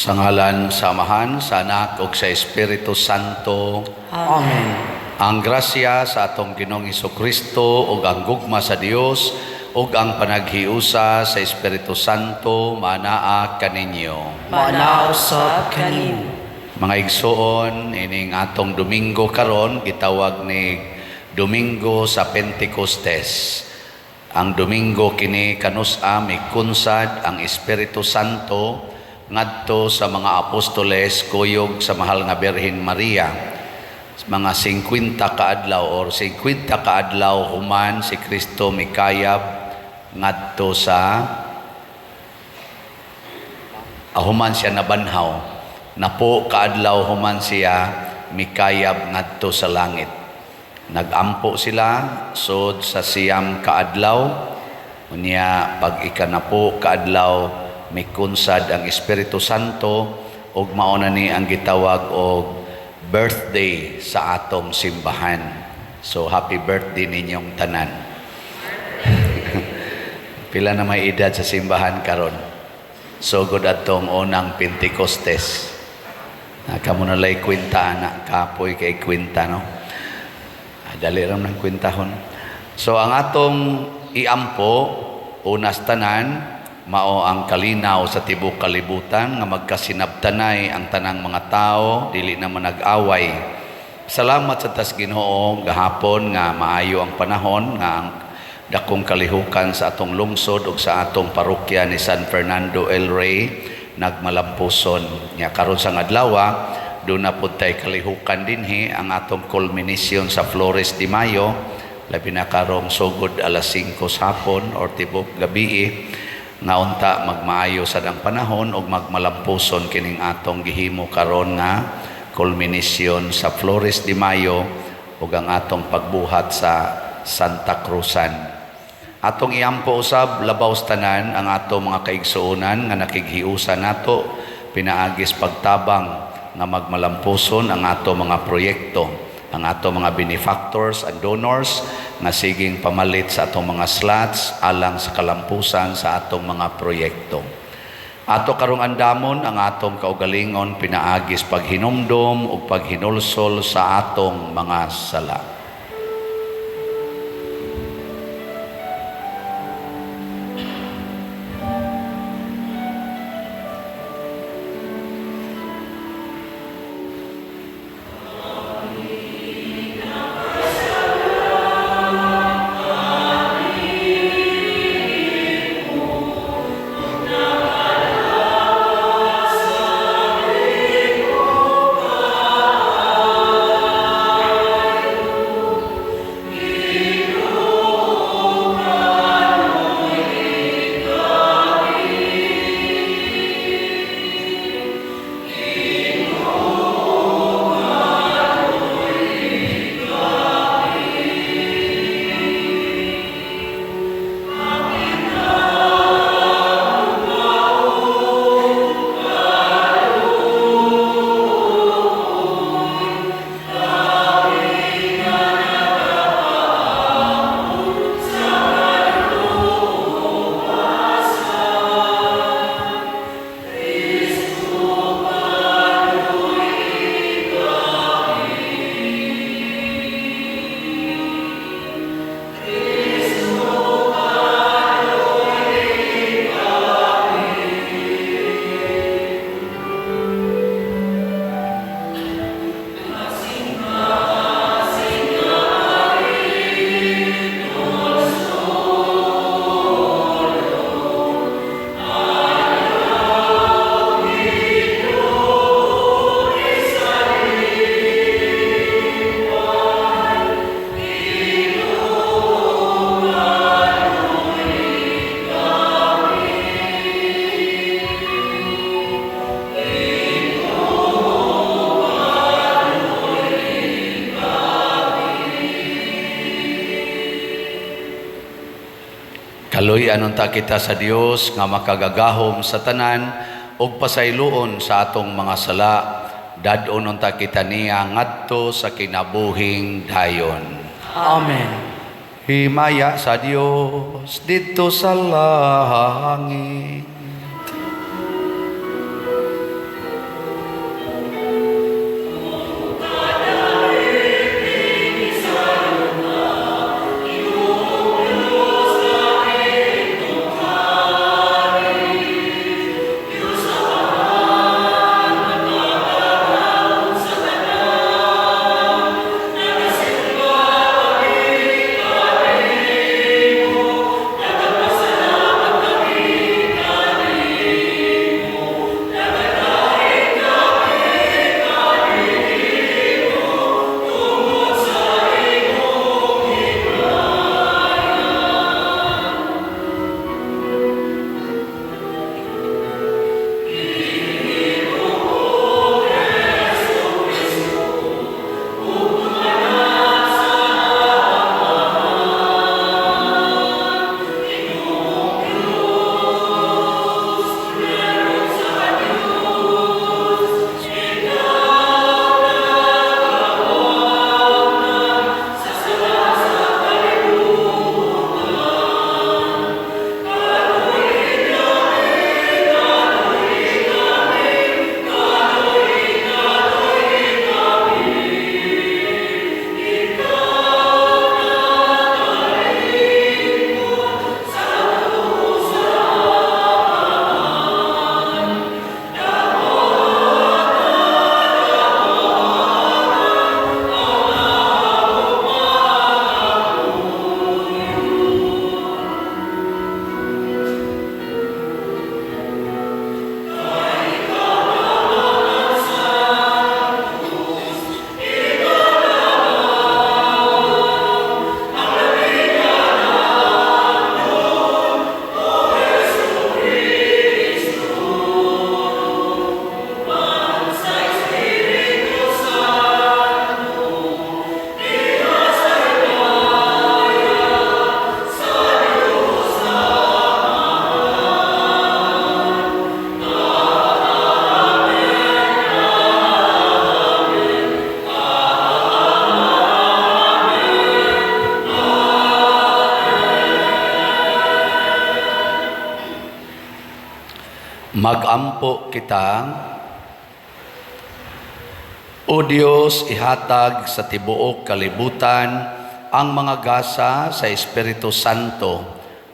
Sa ngalan sa Amahan, sa Anak ug sa Espiritu Santo. Amen. Ang grasya sa atong Ginoong Kristo ug ang gugma sa Dios ug ang panaghiusa sa Espiritu Santo manaa kaninyo. Manaa usab kanimo. Mga igsoon, ining atong Domingo karon gitawag ni Domingo sa Pentecostes. Ang Domingo kini kanus-a mikunsad ang Espiritu Santo ngadto sa mga apostoles kuyog sa mahal nga Birhen Maria. Mga 50 kaadlaw or 50 kaadlaw human si Kristo mikayab ngadto sa human siya nabanhaw. Napo kaadlaw human siya mikayab ngadto sa langit. Nagampo sila sud sa 9 kaadlaw. Unya pag ikanapo kaadlaw mikunsad ang Espiritu Santo ug mao na ni ang gitawag og birthday sa atong simbahan. So happy birthday ninyong tanan. Pila na may edad sa simbahan karon? Sugod atong unang Pentecostes. Kamo na lay kwenta ana, kapoy kay kwenta, no? Dali ra man ang kwentahon. So ang atong iampo unas tanan mao ang kalinaw sa tibuok kalibutan nga magkasinabtanay ang tanang mga tao, dili na manag-away. Salamat sa tas Ginoo gahapon nga maayo ang panahon nga ang dakong kalihukan sa atong lungsod ug sa atong parokya ni San Fernando El Rey nagmalampuson. Nya karon sa adlaw doon na pud tay kalihukan dinhi ang atong culmination sa Flores de Mayo, labi na karong sugod alas 5 sa hapon or tibok gabi, nga unta magmaayo sad ang panahon ug magmalampuson kining atong gihimo karon nga culmination sa Flores de Mayo ug ang atong pagbuhat sa Santa Cruzan. Atong iampo usab labaw sa tanan ang atong mga kaigsuonan nga nakighiusa nato pinaagis pagtabang nga magmalampuson ang ato mga proyekto, ang ato mga benefactors and donors nga siging pamalit sa atong mga slots alang sa kalampusan sa atong mga proyekto. Ato karong andamon ang atong kaugalingon pinaagis paghinumdom ug paghinulsol sa atong mga sala. Kaluy-an unta kita sa Dios nga makagagahom sa tanan ug pasayloon sa atong mga sala. Dad-on unta kita niya ngadto sa kinabuhing dayon. Amen. Himaya sa Dios didto sa langit. Magampo kita. O Dios, ihatag sa tibuok kalibutan ang mga gasa sa Espiritu Santo.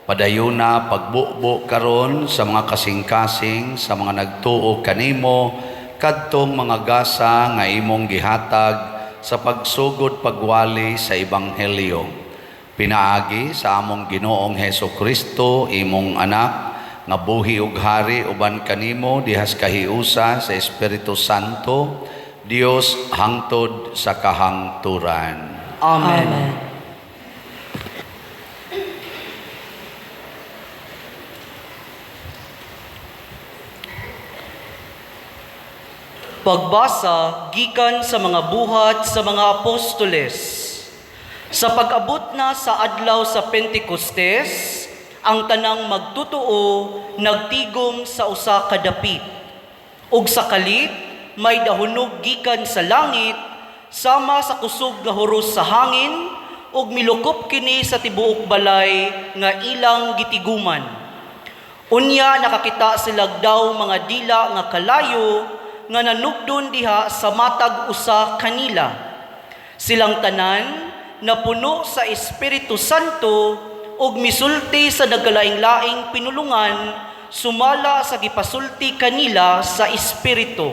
Padayuna pagbubo karon sa mga kasing-kasing sa mga nagtuo kanimo kadtong mga gasa nga imong gihatag sa pagsugod pagwali sa ebanghelyo. Pinaagi sa among Ginoong Heso Kristo, imong anak, nga buhi ug hari uban kanimo dihas kahiusa sa Espiritu Santo, Dios hangtod sa kahangturan. Amen. Amen. Pagbasa gikan sa mga buhat sa mga apostoles. Sa pag-abot na sa adlaw sa Pentecostes, ang tanang magtutuo nagtigom sa usa ka dapit. Ug sa kalit may dahunog gikan sa langit sama sa kusog nga huros sa hangin ug milukop kini sa tibuok balay nga ilang gitiguman. Unya nakakita sila daw mga dila nga kalayo nga nanugdon diha sa matag usa kanila. Silang tanan napuno sa Espiritu Santo ug misulti sa nagkalaing-laing pinulungan sumala sa gipasulti kanila sa Espiritu.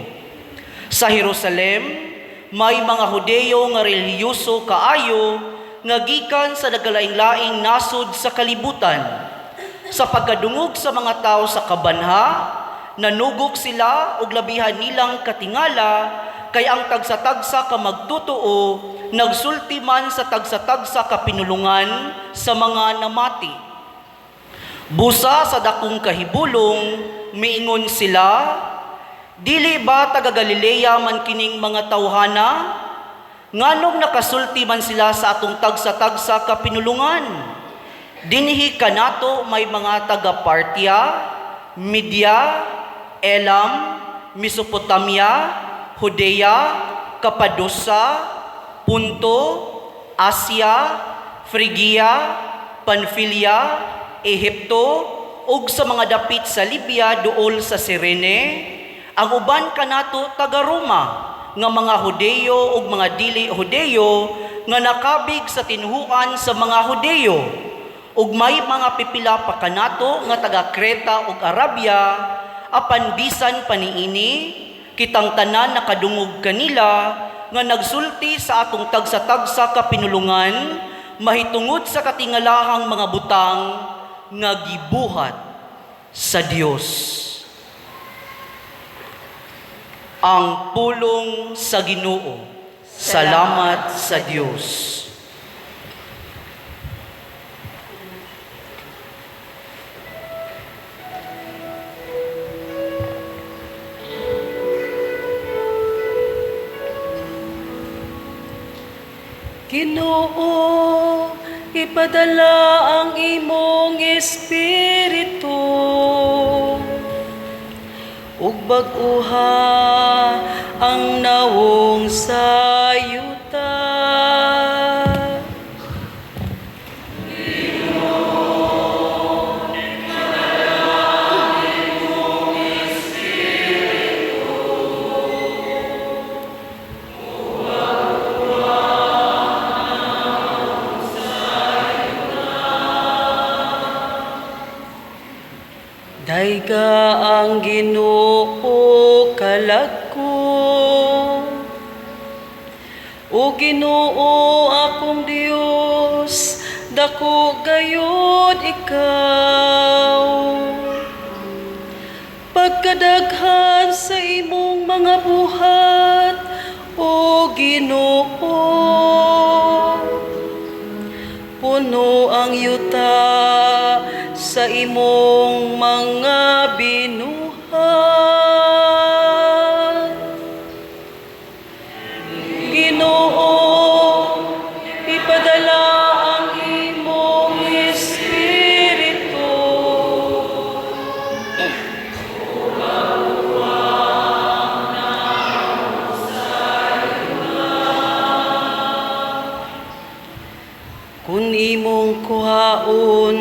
Sa Jerusalem, may mga Hudeo nga relihiyoso kaayo nga gikan sa nagkalaing-laing nasod sa kalibutan. Sa pagkadungog sa mga tao sa kabanha, nanugok sila og labihan nilang katingala kay ang tagsa-tagsa ka magtotoo nagsulti man sa tagsa-tagsa ka pinulungan sa mga namati. Busa sa dakong kahibulong, miingon sila, dili ba taga Galilea man kining mga tawhana? Nganong nakasulti man sila sa atong tagsa-tagsa ka pinulungan? Dinhi kanato may mga taga Partia, Media, Elam, Mesopotamia, Judea, Capadocia, Ponto, Asia, Frigia, Panfilia, Ehipto, ug sa mga dapit sa Libya duol sa Sirene. Ang uban kanato taga Roma, nga mga Hudeyo ug mga dili Hudeyo nga nakabig sa tinhuan sa mga Hudeyo, ug may mga pipila pa kanato nga taga Creta ug Arabia. Apan bisan pa niini, kitang tanan nakadungog kanila nga nagsulti sa atong tagsa-tagsa ka pinulungan mahitungod sa katingalahang mga butang nga gibuhat sa Dios. Ang pulong sa Ginoo. Salamat sa Dios. Ginoo, ipadala ang imong espiritu ug bag-uha ang nawong sa yuta. Dayga ang Ginoo kalag ko. O Ginoo akong Dios, dako gayud ikaw. Pagkadaghan sa imong mga buhat, o Ginoo, puno ang yuta sa imong mga binuhat. Ginoo, ipadala ang imong espiritu. Kun imong kuhaon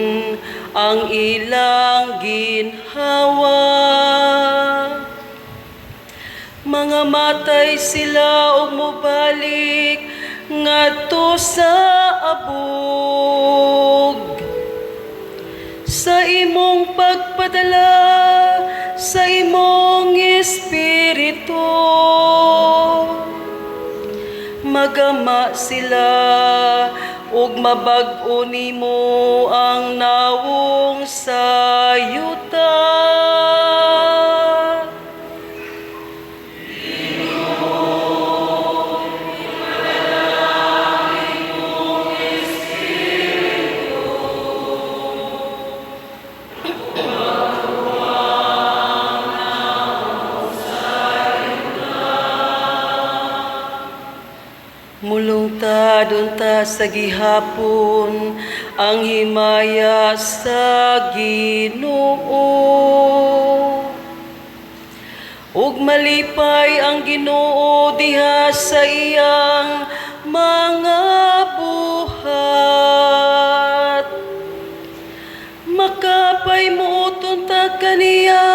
ang ilang ginhawa, mga matay sila ug mobalik ngadto sa abog. Sa imong pagpadala sa imong espiritu, magama sila ug mabag-o nimo ang nawong sa yuta. Mulungtad unta sa gihapon ang himaya sa Ginoo. Ug malipay ang Ginoo diha sa iyang mga buhat. Makapay muoton ta kaniya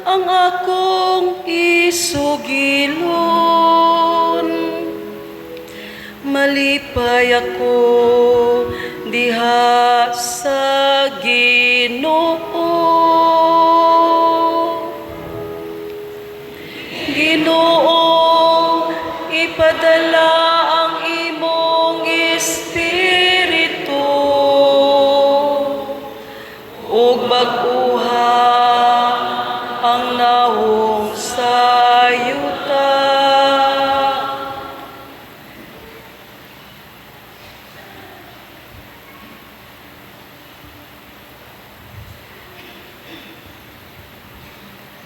ang akong isugilon. Malipay ako diha sa Ginoo. Ginoo, ipadala ang imong espiritu ug bag-uha ang nawong sa yuta.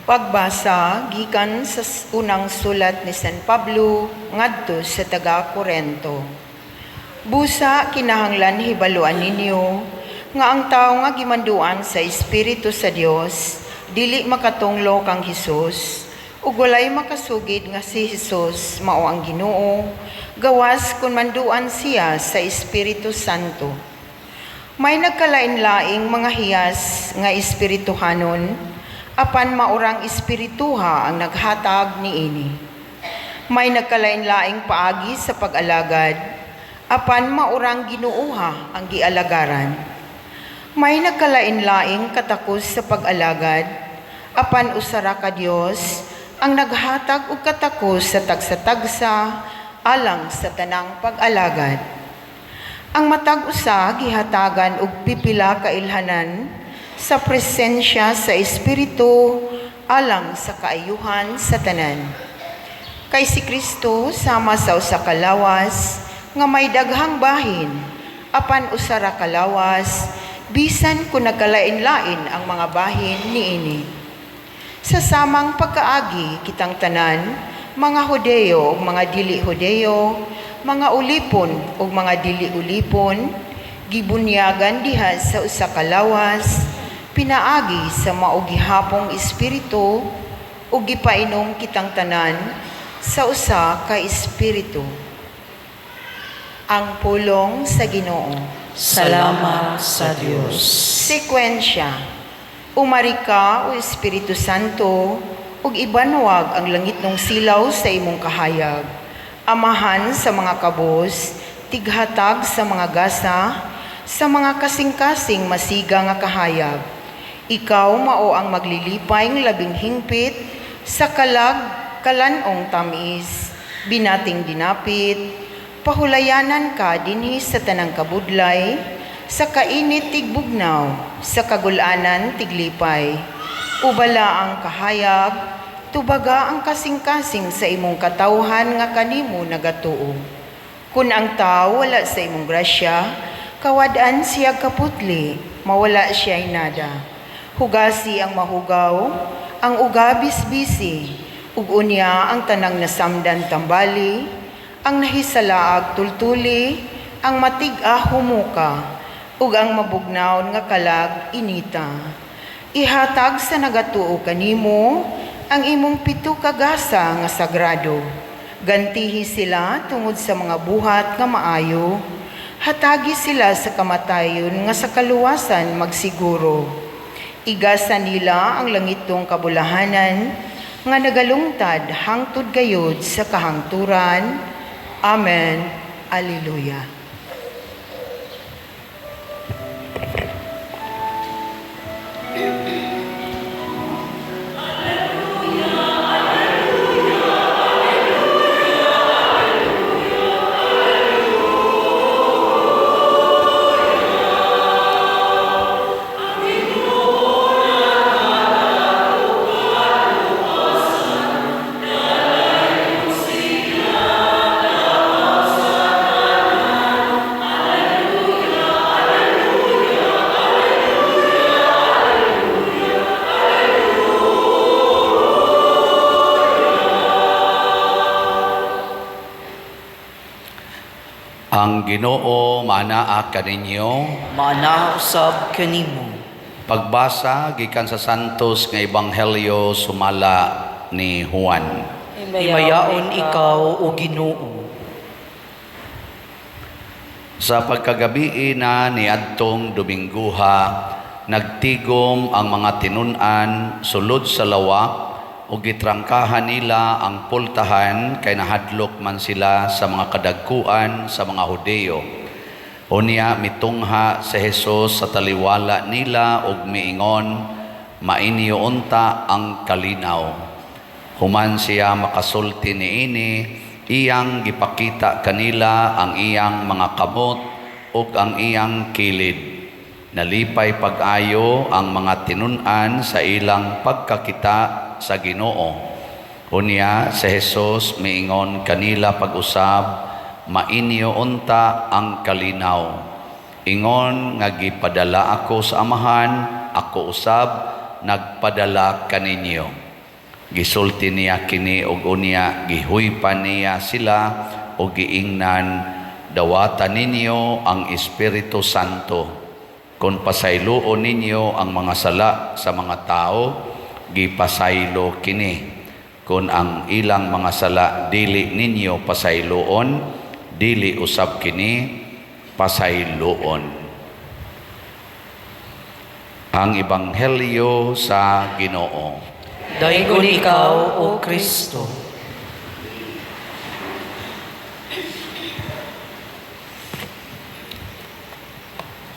Pagbasa gikan sa unang sulat ni San Pablo ngadto sa taga Korento. Busa kinahanglan hibaluan ninyo Nga ang tawo nga gimanduan sa Espiritu sa Dios dili makatunglo kang Hesus, ug walay makasugid nga si Hesus mao ang Ginoo gawas kun manduan siya sa Espiritu Santo. May nagkalain-laing mga hiyas nga espirituhanon, apan maurang espirituha ang naghatag niini. May nagkalain-laing paagi sa pag-alagad, apan maurang Ginooha ang gialagaran. May nagkalain-laing katakos sa pag-alagad, apan usa ra ka Dios ang naghatag og katakos sa tagsa-tagsa alang sa tanang pag-alagad. Ang matag usa gihatagan og pipila ka ilhanan sa presensya sa Espiritu alang sa kaayuhan sa tanan. Kay si Kristo sama sa usa ka lawas nga may daghang bahin, apan usa ra ka lawas, bisan kun nagkalain-lain ang mga bahin niini. Sa samang pagkaagi kitang tanan, mga Hudeo ug mga dili Hudeo, mga ulipon ug mga dili ulipon, gibunyagan diha sa usa ka lawas, pinaagi sa mao gihapong espiritu, ug gipainom kitang tanan sa usa ka espiritu. Ang pulong sa Ginoo. Salamat sa Dios. Sekwensya. Umari ka, o Espiritu Santo, ug ibanwag ang langitnong silaw sa imong kahayag. Amahan sa mga kabos, tighatag sa mga gasa, sa mga kasing-kasing masiga nga kahayag. Ikaw mao ang maglilipay ng labing hingpit sa kalag kalan-ong tamis, binating dinapit, pahulayanan ka dinhi sa tanang kabudlay, sa kainit tigbugnaw, sa kagulanan tiglipay. Ubala ang kahayag, tubaga ang kasing-kasing sa imong katawhan nga kanimo nagatuo. Kun ang tao wala sa imong grasya, kawad-an siya kaputli, mawala siya nada. Hugasi ang mahugaw, ang uga bisbisi, ug unya ang tanang nasamdan tambali, ang nahisalaag tultuli, ang matig-a humuka, ug ang mabugnaw nga kalag inita. Ihatag sa nagatuo kanimo ang imong pito ka gasa nga sagrado. Gantihi sila tungod sa mga buhat nga maayo. Hatagi sila sa kamatayon nga sa kaluwasan magsiguro. Igasa nila ang langitong kabulahanan nga nagalungtad hangtod gayod sa kahangturan. Amen. Alleluia. Ang Ginoo manaa kaninyo. Maanaa usab kanimo. Pagbasa gikan sa Santos nga Ebanghelyo sumala ni Juan. Himayaon ikaw, o Ginoo. Sa pagkagabii na niadtong Domingguha, nagtigom ang mga tinun-an sulod sa lawak ug gitrangkahan nila ang pultahan kay nahadlok man sila sa mga kadagkuan sa mga Hudeyo. Unya mitungha si Jesus sa taliwala nila ug miingon, mainyo unta ang kalinaw. Human siya makasulti niini, iyang gipakita kanila ang iyang mga kamot ug ang iyang kilid. Nalipay pag-ayo ang mga tinun-an sa ilang pagkakita sa Ginoo. Unya si Jesus miingon kanila pag-usab, mainyo unta ang kalinaw. Ingon nga gipadala ako sa Amahan, ako usab nagpadala kaninyo. Gisulti niya kini og unya gihuypan niya sila og giingnan, dawata ninyo ang Espiritu Santo. Kung pasayloon ninyo ang mga sala sa mga tao, gipasaylo kini. Kung ang ilang mga sala dili ninyo pasayloon, dili usab kini pasayloon. Ang Ebanghelyo sa Ginoo. Daygon ikaw, O Kristo.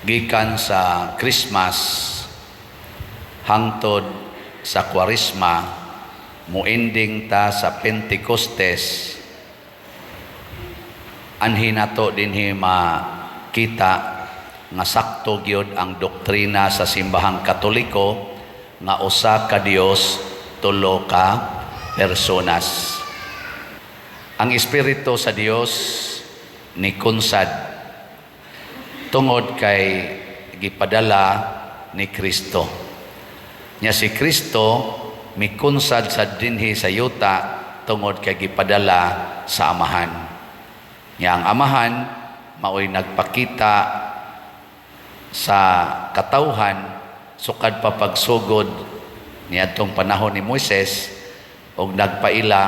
Gikan sa Christmas hangtod sa Kwaresma, muending ta sa Pentecostes. Anhi nato dinhi makita nga sakto gyud ang doktrina sa Simbahang Katoliko nga usa ka Dios, tulo ka personas. Ang Espiritu sa Dios ni kunsad tungod kay gipadala ni Kristo. Nya si Kristo mikunsad sa dinhi sa yuta tungod kay gipadala sa Amahan. Nya ang Amahan maoy nagpakita sa katawhan sukad pa pagsugod niadtong panahon ni Moises og nagpaila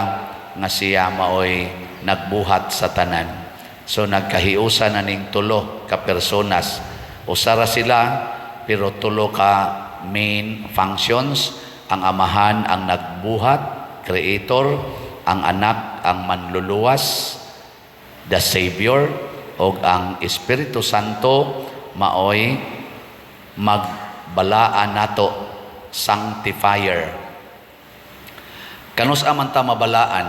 nga siya maoy nagbuhat sa tanan. So nagkahiusa na ning tulo ka personas. Usa ra sila pero tulo ka main functions. Ang Amahan ang nagbuhat, creator, ang Anak ang manluluwas, the Savior, og ang Espiritu Santo maoy magbalaan nato, sanctifier. Kanus-a man ta mabalaan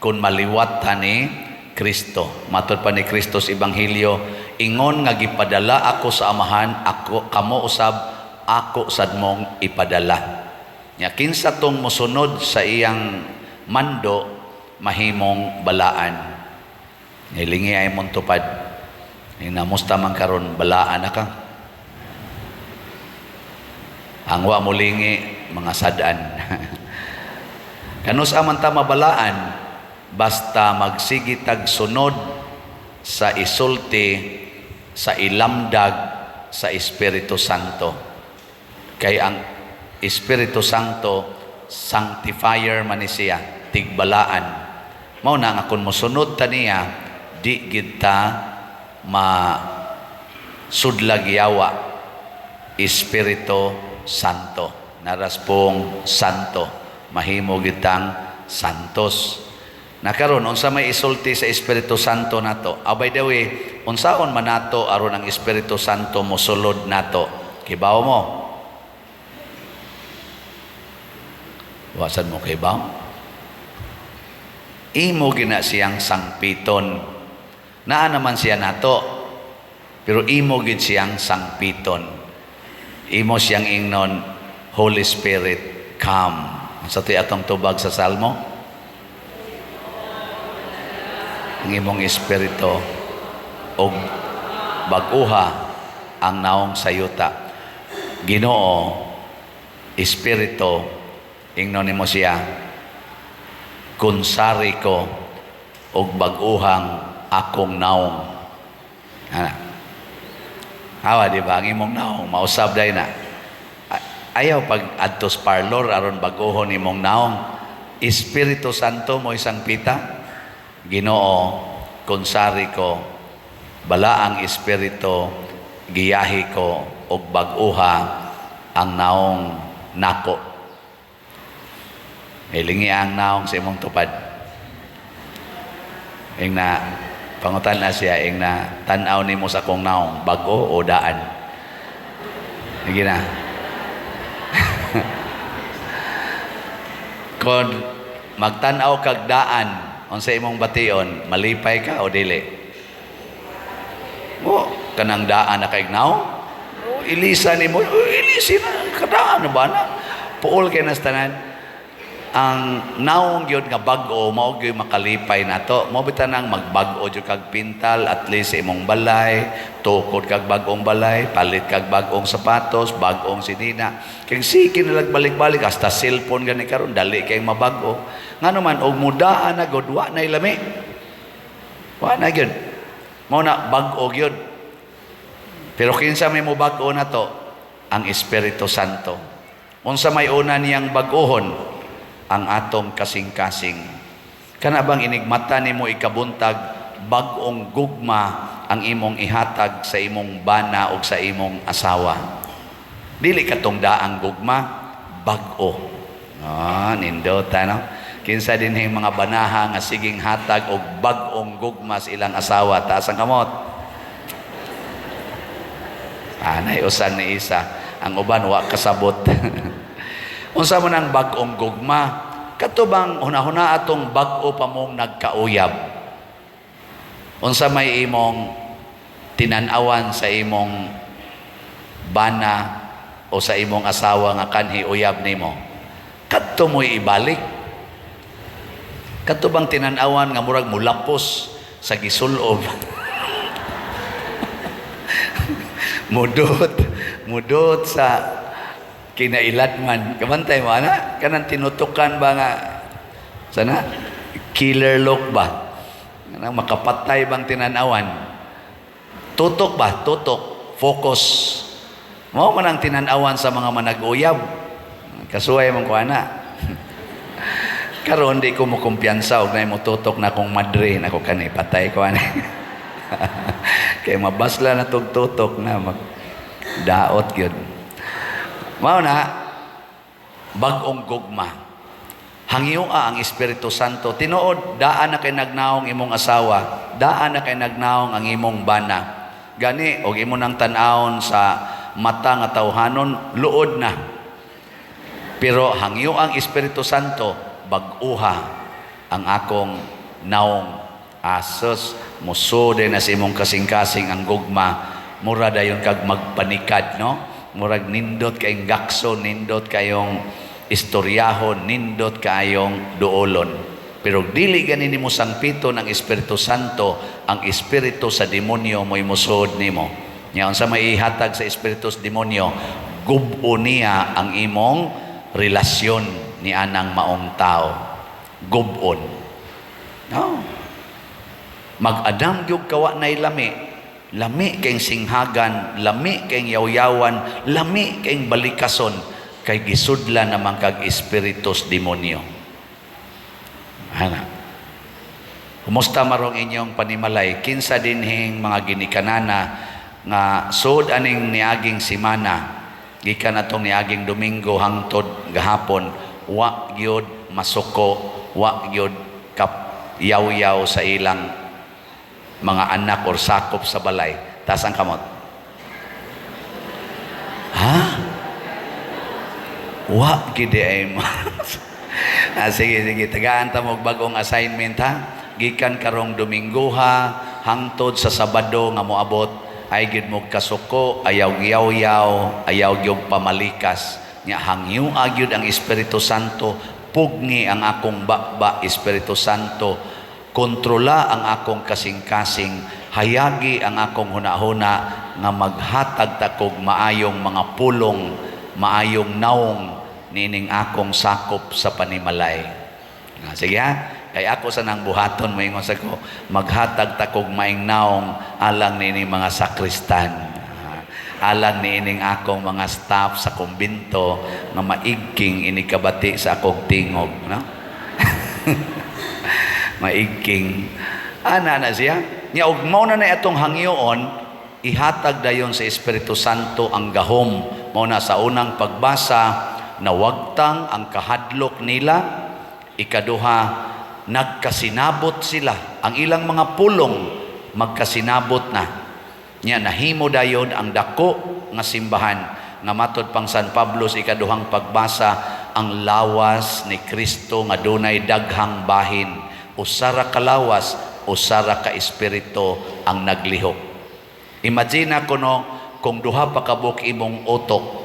kung maliwat ta ni Kristo? Matod pa ni Kristo sa Ebanghelyo, ingon nga gipadala ako sa Amahan, ako kamo usab ako sad mong ipadala. Nya kinsa tong mosunod sa iyang mando mahimong balaan. Nilingi ay mong tupad. Namusta man karon, balaan na ka? Ang wa molingi mga sad-an. Kanus-a man ta mabalaan? Basta magsige tag sunod sa isulti, sa ilamdag sa Espiritu Santo. Kay ang Espiritu Santo sanctifier man ni siya, tigbalaan. Mao na nga kung mosunod ta niya, di gid ta ma sudlag yawa. Espiritu Santo, naras pong santo, mahimo gitang santos. Na karon, unsa may isulti sa Espiritu Santo nato? Ah, by the way, unsaon man nato aron ang Espiritu Santo mosulod nato? Kibaw mo? Wasan mo kibaw? Imo gina siyang sangpiton. Naa naman siya nato, pero imo gid siyang sangpiton. Imo siyang ingnon, "Holy Spirit, come." Sa ti atong tubag sa Salmo? Ang imong espiritu og bag-uha ang naong sa yuta. Ginoo, Espiritu, ingnon nimo siya, kunsari ko og bag-uhang akong naong. Ana. Hawa, di ba? Ang imong naong, mausab dahil na. Ayaw pag adtos parlor aron bag-uhon imong naong. Espiritu Santo mo isang pita. Ginoo, kunsari ko, balaang Espiritu, giyahi ko og bag-uha ang naong nako. Hilingi ang naong sa imong tupad. Ing na pangutan na siya, ing na tan-aw nimo sa akong naong, bag-o o daan? Sige na. Kung magtan-aw kag daan, unsa imong bation, malipay ka o dili? O, kanang daan na kay naong? O, ilisa nimo, o, ilisi na, kadaan na ba na? Puol kay nas tanan. Ang naong gyud nga bag-o, mao gyud makalipay nato. Mao bitaw nang magbag-o jud kag pintal, at least sa imong balay, tukod kag bag-ong balay, palit kag bag-ong sapatos, bag-ong sinina. Kay sige na lang balik-balik hasta cellphone gani karon dali kay mabag-o. Ngano man og mudaan na gud, wa nay lami. Wa na gyud. Mao na bag-o gyud. Pero kinsa may mobag-o na to? Ang Espiritu Santo. Unsa may una niyang bag-ohon? Ang atong kasing-kasing. Kana bang inigmata nimo ikabuntag, bag-ong gugma ang imong ihatag sa imong bana o sa imong asawa? Dili katong daang gugma, bag-o. Ah, nindota, no? Kinsa din yung mga banaha nga siging hatag og bag-ong gugma sa ilang asawa? Taas ang kamot. Anay usan ni isa. Ang uban wa kasabot. Unsa man ang bag-ong gugma? Kato bang hunahuna atong bag-o pa mong nagkauyab? Unsa may imong tinan-awan sa imong bana o sa imong asawa nga kanhi uyab nimo? Kadto mo'y ibalik. Kadto bang tinan-awan nga murag mulapos sa gisulob? Mudot, mudot sa kinailatman. Kabantay mo, ana? Kanang tinutukan ba nga, sana? Killer look ba? Kanang makapatay bang tinanawan? Tutok ba? Tutok. Focus. Mao man ang tinanawan sa mga manag-uyab. Kasuway man ko, ana. Karon di ko mo kumpiyansa og nay motutok na akong madre nako kani patay ko ani. Kay mabasla na tog tutok na magdaot gyud. Mao na bag-ong gugma. Hangyoa ang Espiritu Santo. Tinuod, daan na kay nagnaong imong asawa, daan na kay nagnaong ang imong bana. Gani og imo nang tan-awon sa mata nga tawhanon, luod na. Pero hangyo ang Espiritu Santo, bag-uha ang akong naong. Asos, musude na sa imong kasing-kasing ang gugma, mura dayon kag magpanikad, no? Murag nindot kayong gakso, nindot kayong istoryahon, nindot kayong duolon. Pero dili gani nimo sangpiton ang Espiritu Santo, ang espiritu sa demonyo mo'y musod nimo. Nya unsa may ihatag sa espiritu sa demonyo, gub-o niya ang imong relasyon ni anang maong tao. Gub-on. No. Mag-adam gyud kawa nay lami. Lami kayong singhagan, lami kayong yawyawan, lami kayong balikason, kay gisudlan naman kag espiritus demonyo. Ana. Kumusta marong inyong panimalay? Kinsa dinhing mga ginikanana nga sud aning niaging simana, gikan atong niaging Domingo hangtod gahapon, wa gyud masuko, wa gyud kap yaw-yaw sa ilang mga anak or sakop sa balay? Taas ang kamot. Ha? Wa gid ay mo. Ah, sige, sige. Tagaan ta mo og bagong assignment, ha. Gikan karong Domingo ha, hangtod sa Sabado nga moabot, ay gid mo kasuko, ayaw yaw-yaw, ayaw gyud pamalikas. Nya hangyo gyud ang Espiritu Santo, pugni ang akong baba, Espiritu Santo. Kontrola ang akong kasing-kasing, hayagi ang akong hunahuna nga maghatag takog maayong mga pulong, maayong naong nining akong sakop sa panimalay. Ah, sige ha, kay ako sa nang buhaton, moingon sa ko, maghatag takog maing naong alang nining mga sakristan. Ah, alang niining akong mga staff sa kumbinto nga maigking inikabati sa akong tingog, no? Maigking. Ana na siya. Nya og mao na na atong hangyoon, ihatag dayon sa Espiritu Santo ang gahom. Mao na sa unang pagbasa, nawagtang ang kahadlok nila. Ikaduha, nagkasinabot sila. Ang ilang mga pulong magkasinabot na. Nya nahimo dayon ang dako nga simbahan nga matod pang San Pablo sa ikaduhang pagbasa, ang lawas ni Kristo nga dunay daghang bahin. Usa ra ka lawas, usa ra ka espiritu ang naglihok. Imagine kuno kung duha pa ka buok imong utok.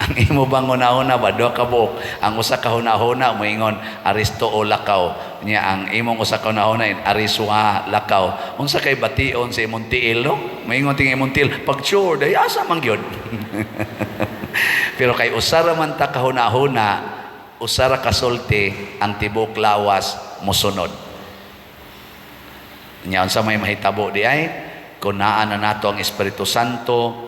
Ang imo bang hunahuna ba duha ka buok? Ang usa ka hunahuna moingon aristo o lakaw. Nya ang imong usa ka hunahuna ariswa lakaw. Unsa kay bation sa imong tiil, no? Moingon ting imong tiil, pag sure day asa man gyud. Pero kay usa ra man ta ka hunahuna, usa ra ka sulti, ang tibuok lawas mosunod. Nya unsa may mahitabo di ay? Kung naa na nato ang Espiritu Santo,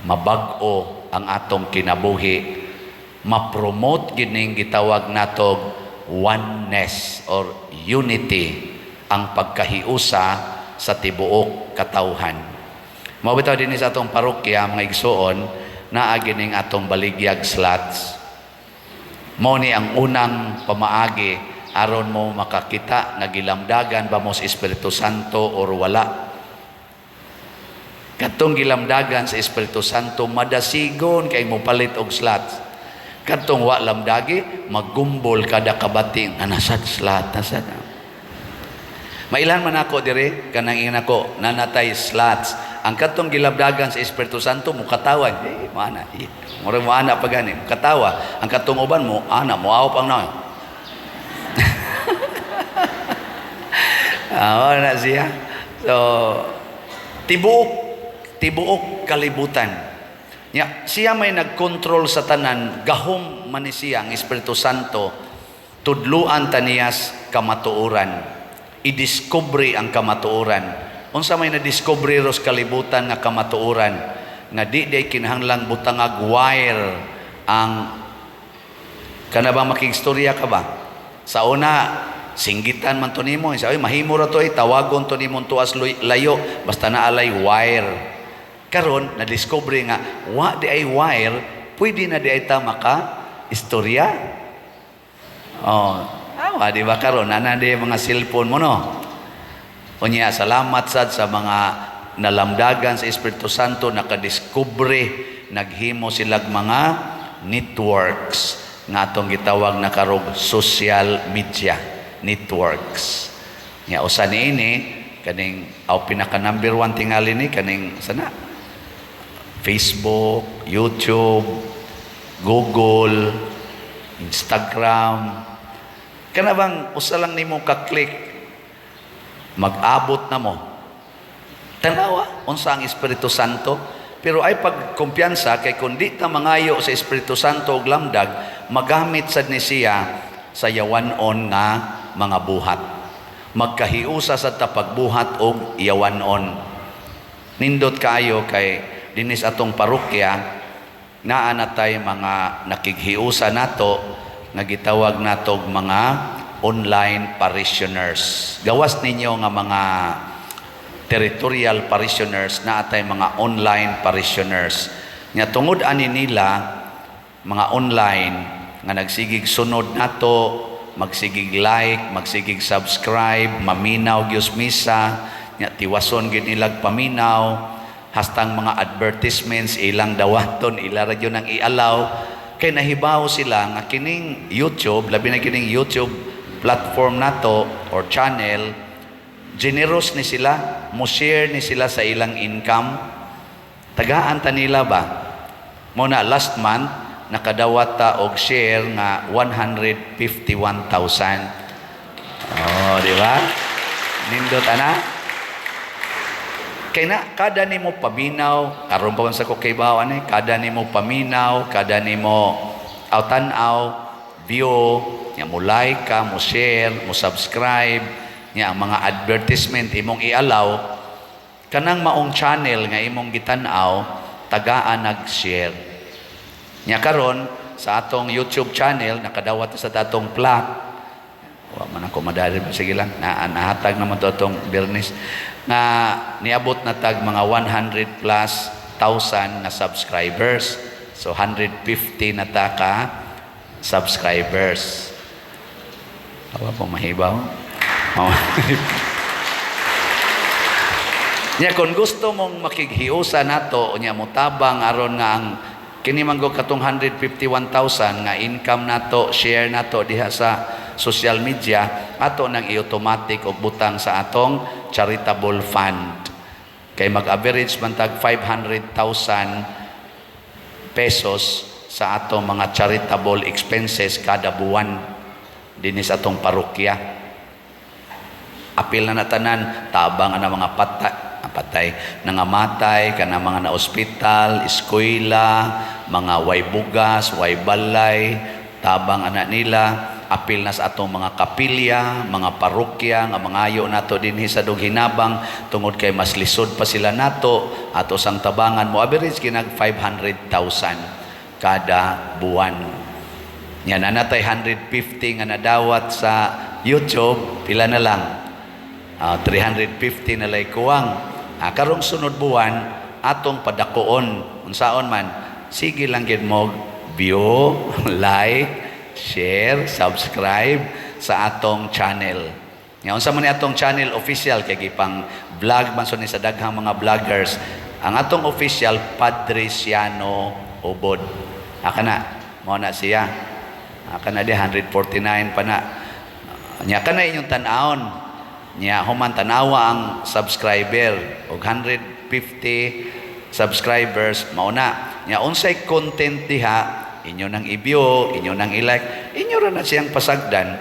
mabag-o ang atong kinabuhi, ma-promote gining gitawag natog oneness or unity, ang pagkahiusa sa tibuok katawhan. Mao bitaw dinhi sa atong parokya, mga igsuon, naa gining atong baligyag slots. Mao ni ang unang pamaagi aron mo makakita nga gilamdagan ba mo sa Espiritu Santo or wala. Katong gilamdagan sa Espiritu Santo, madasigon kay mo palit og slots. Katong wa lamdagi, maggumbol kada kabati nga nasad slot, nasad. Mailan man ako dire kanang ingon ako nanatay slots. Ang katong gilamdagan sa Espiritu Santo mukatawa, eh mo ana. Eh, mura mo ana pa gani, mukatawa. Ang katong uban mo ana mo pang na. Ah, na siya. So tibuok tibuok kalibutan. Nya, siya may nagkontrol sa tanan, gahom man ni siya ang Espiritu Santo, tudluan ta niyas kamatuoran. I-discover ang kamatuoran. Unsa may na-discover ros kalibutan nga kamatuoran nga di day kinahanglang butangag wire ang kana ba? Makigstorya ka ba? Sa una, singgitan man to nimo, sa oy mahimo ra to, ay tawagon to nimo tuas layo basta naalay wire. Karon na-discover nga wa di ay wire, pwede na di ay ta maka istorya. Oh, awa di ba karon ana di mga cellphone mo, no? Unya, salamat sad sa mga nalamdagan sa Espiritu Santo, nakadiskubre, naghimo silag mga networks nga atong gitawag na karog social media networks. Nya usa niini kaning aw pinaka number 1 tingali ni kaning sana Facebook, YouTube, Google, Instagram. Kana bang usa lang nimo ka-click, mag-abot na mo. Tanawa unsa ang Espiritu Santo, pero ay pagkumpiyansa kay kun di ta mangayo sa Espiritu Santo og lamdag, magamit sad ni siya sa yawan-on nga mga buhat. Magkahiusa sad ta pagbuhat og yawan-on. Nindot kaayo kay dinis atong parokya naa na tay mga nakighiusa nato nga gitawag natog mga online parishioners. Gawas ninyo nga mga territorial parishioners, naa tay mga online parishioners. Nya tungod ani nila mga online nga nagsigig sunod nato, magsigig like, magsigig subscribe, maminaw gyud misa, nya tiwason gid nilag paminaw, hastang mga advertisements ilang dawaton, ila ra gyud ang ialaw, kay nahibaw sila nga kining YouTube, labi na kining YouTube platform nato or channel, generous ni sila, mo share ni sila sa ilang income. Tagaan ta nila ba? Mo na last month nakadawat ta og share nga 151,000. Oh, di ba? Nindot ana. Kay na kada nimo paminaw, karon pa man sa ko kay ani, kada nimo paminaw, kada nimo aw tan-aw, view, nya mo like ka, mo share, mo subscribe, nya ang mga advertisement imong ialaw, kanang maong channel nga imong gitan-aw, tagaan nag-share. Nya karon sa atong YouTube channel nakadawat sa atong plaque. Wa man ako madali, sige lang, na nahatag naman to atong Bernis nga niabot na tag mga 100 plus thousand nga subscribers. So 150 na ta ka subscribers. Awa po mahibaw. Nya kung gusto mong makighiusa nato, nya motabang aron nga ang kini man go katong 151,000 nga income nato, share nato diha sa social media, ato nang i-automatic og butang sa atong charitable fund. Kay mag-average man tag 500,000 pesos sa atong mga charitable expenses kada buwan dinhi sa atong parokya. Apil na natanan, tabang ana mga patay, nangamatay, kana mga na-ospital, eskwela, mga way bugas, way balay, tabang anak nila. Apil na sa atong mga kapilya, mga parokya nga mangayo nato dinhi sa Dughinabang tungod kay mas lisod pa sila nato ato sang tabangan mo average kinag 500,000 kada buwan. Nya na natay 150 nga nadawat sa YouTube, pila na lang? 350 na lay kuwang. Karong sunod buwan atong padakoon, unsaon man, sige lang gid mo view, like, share, subscribe sa atong channel. Nga unsa man ni atong channel official kay gipang vlog man so ni sa daghang mga vloggers. Ang atong official, Padre Siano Ubod. Aka na, mao na siya. Aka na di 149 pa na. Nya kana inyong tan-awon. Nya human tanawa ang subscriber og 150 subscribers mao na. Nya unsay content diha inyo nang i-view, inyo nang i-like, inyo ra na siyang pasagdan.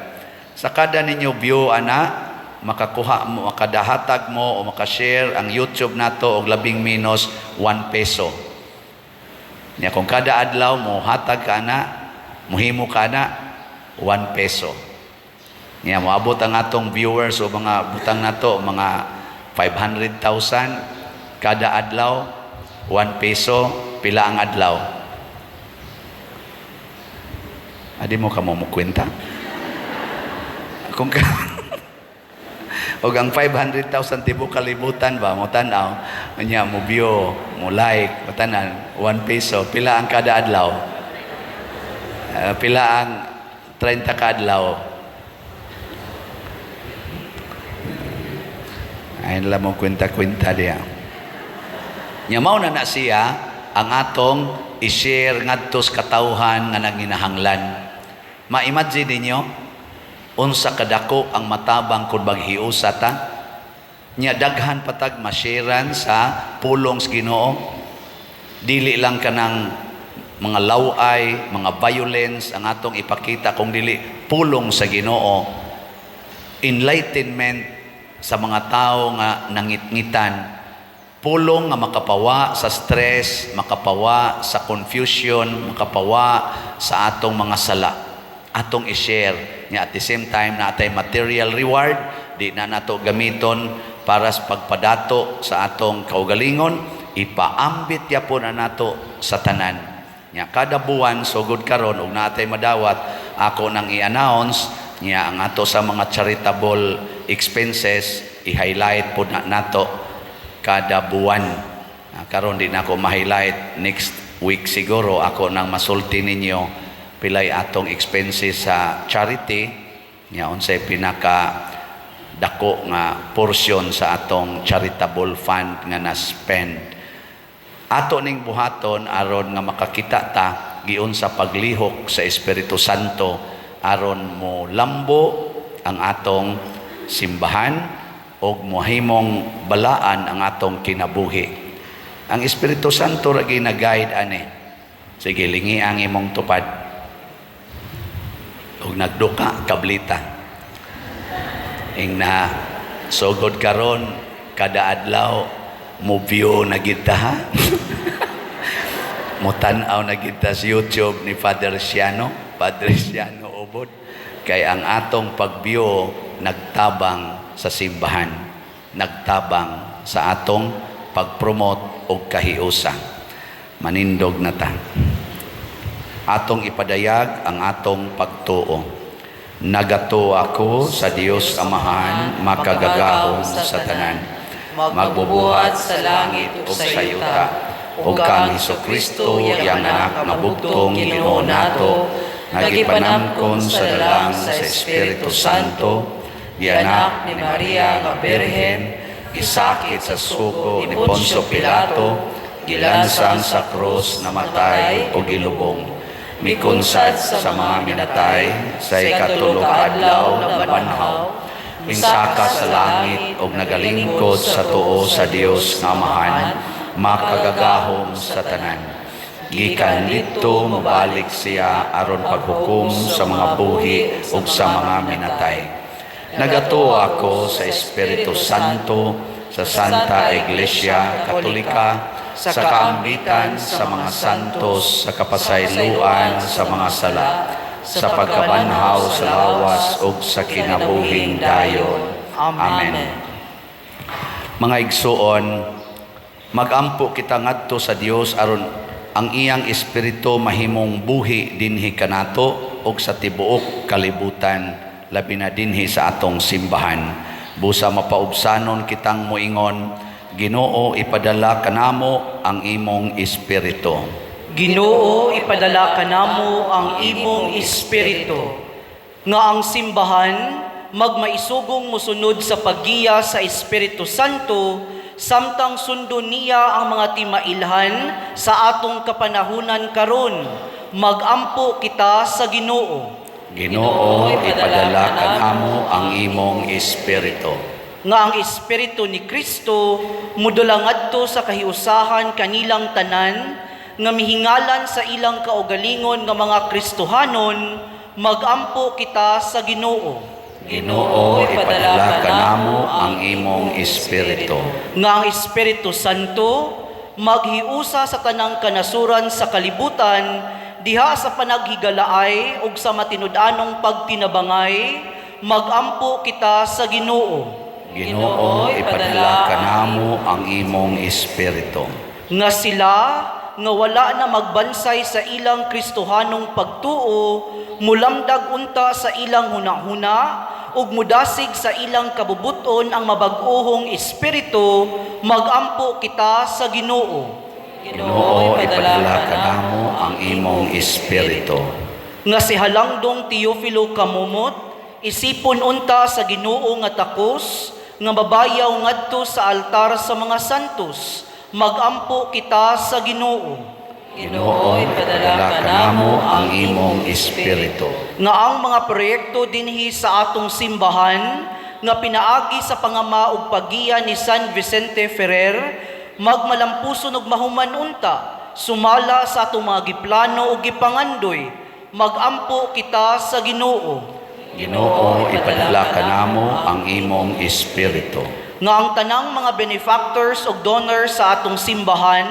Sa kada ninyo view ana, makakuha mo, makadahatag mo o makashare ang YouTube nato og labing menos 1 peso. Nya kung kada adlaw mo hatag ka na, muhimo ka na 1 peso. Nya moabot ang atong viewers o mga butang nato mga 500,000 kada adlaw, 1 peso, pila ang adlaw? Adi mo kamo mo kwenta? Kung ka og ang 500,000 tibuok kalibutan ba mo tan-aw nya mo view, mo like, mo tanan 1 peso, pila ang kada adlaw? Pila ang 30 ka adlaw? Ayun lang mo kwenta-kwenta diya. Nya mao na na siya ang atong i-share ngadto sa katawhan nga nanginahanglan. Ma-imagine ninyo unsa kadako ang matabang kun maghiusa ta? Nya daghan patag ma-sharean sa pulong sa Ginoo. Dili lang kanang mga laway, mga violence ang atong ipakita kung dili pulong sa Ginoo. Enlightenment sa mga tao nga nangitngitan, pulong nga makapawa sa stress, makapawa sa confusion, makapawa sa atong mga sala. Atong i-share nya at the same time na atay material reward, di na nato gamiton para sa pagpadato sa atong kaugalingon, ipaambit yapon na nato sa tanan. Nya kada buwan sugod karon og naatay madawat, ako nang i-announce nya ang ato sa mga charitable expenses i-highlight po na nato kada buwan. Karon di na ako ma-highlight, next week siguro ako nang masulti ninyo pilay atong expenses sa charity nya unsay pinaka dako nga portion sa atong charitable fund nga na-spend. Ato ning buhaton aron nga makakita ta giunsa paglihok sa Espiritu Santo aron mo lambo ang atong simbahan og mohimong balaan ang atong kinabuhi. Ang Espiritu Santo ra gina-guide ani. Sige, lingi ang imong tupad. Og nagduka kablita. Ing na sugod karon kada adlaw mo view na gid ta, ha? Mo tan-aw na gid ta sa YouTube ni Father Siano, Padre Siano Ubod. Kay ang atong pag-view nagtabang sa simbahan, nagtabang sa atong pag-promote og kahiusa. Manindog na ta. Atong ipadayag ang atong pagtuo. Nagatuo ako sa Dios Amahan, makagagahom sa tanan, magbubuhat sa langit ug sa yuta, ug kang Hesukristo, iyang anak nga bugtong Ginoo nato, nga gipanamkon sa lalang sa Espiritu Santo, gianak ni Maria nga Birhen, gisakit sa sugo ni Poncio Pilato, gilansang sa krus, namatay o gilubong, mikunsad sa mga minatay, sa ikatulo ka adlaw nabanhaw, minsaka sa langit og nagalingkod sa tuo sa Dios nga Amahan, makagagahom sa tanan. Gikan didto mobalik siya aron paghukom sa mga buhi ug sa mga minatay. Nagatuo ako sa Espiritu Santo, sa Santa Iglesia Katolika, sa kaambitan sa mga santos, sa kapasayloan sa mga sala, sa pagkabanhaw sa lawas ug sa kinabuhing dayon. Amen. Mga igsuon, magampo kita ngadto sa Dios aron ang iyang espiritu mahimong buhi dinhi kanato ug sa tibuok kalibutan, labi na dinhi sa atong simbahan. Busa mapaubsanon kitang moingon, Ginoo, ipadala kanamo ang imong espiritu. Ginoo, ipadala kanamo ang imong espiritu. Nga ang simbahan magmaisugong mosunod sa paggiya sa Espiritu Santo samtang sundon niya ang mga timailhan sa atong kapanahunan karon. Magampo kita sa Ginoo. Ginoo, ipadala kanamo ang imong espiritu. Nga ang espiritu ni Kristo mudula ngadto sa kahiusahan kanilang tanan nga mihingalan sa ilang kaugalingon nga mga Kristohanon. Magampo kita sa Ginoo. Ginoo, ipadala kanamo ang imong espiritu. Nga ang Espiritu Santo maghiusa sa tanang kanasuran sa kalibutan diha sa panaghigalaay ug sa matinud-anong pagtinabangay. Magampo kita sa Ginoo. Ginoo, ipadala kanamo ang imong espiritu. Nga sila nga wala na magbansay sa ilang Kristohanong pagtuo mulamdag unta sa ilang hunahuna ug mudasig sa ilang kabubuton ang mabag-ohong espiritu. Magampo kita sa Ginoo. Ginoo, ipadala kanamo ang imong espiritu. Nga si Halangdong Teofilo Camomot isipon unta sa Ginoo nga takos nga mabayaw ngadto sa altar sa mga santos. Magampo kita sa Ginoo. Ginoo, ipadala kanamo ang imong espiritu. Nga ang mga proyekto dinhi sa atong simbahan nga pinaagi sa pangama ug paggiya ni San Vicente Ferrer magmalampuson ug mahuman unta sumala sa atong mga giplano ug gipangandoy. Magampo kita sa Ginoo. Ginoo, ipadala kanamo ang imong espiritu. Nga ang tanang mga benefactors ug donors sa atong simbahan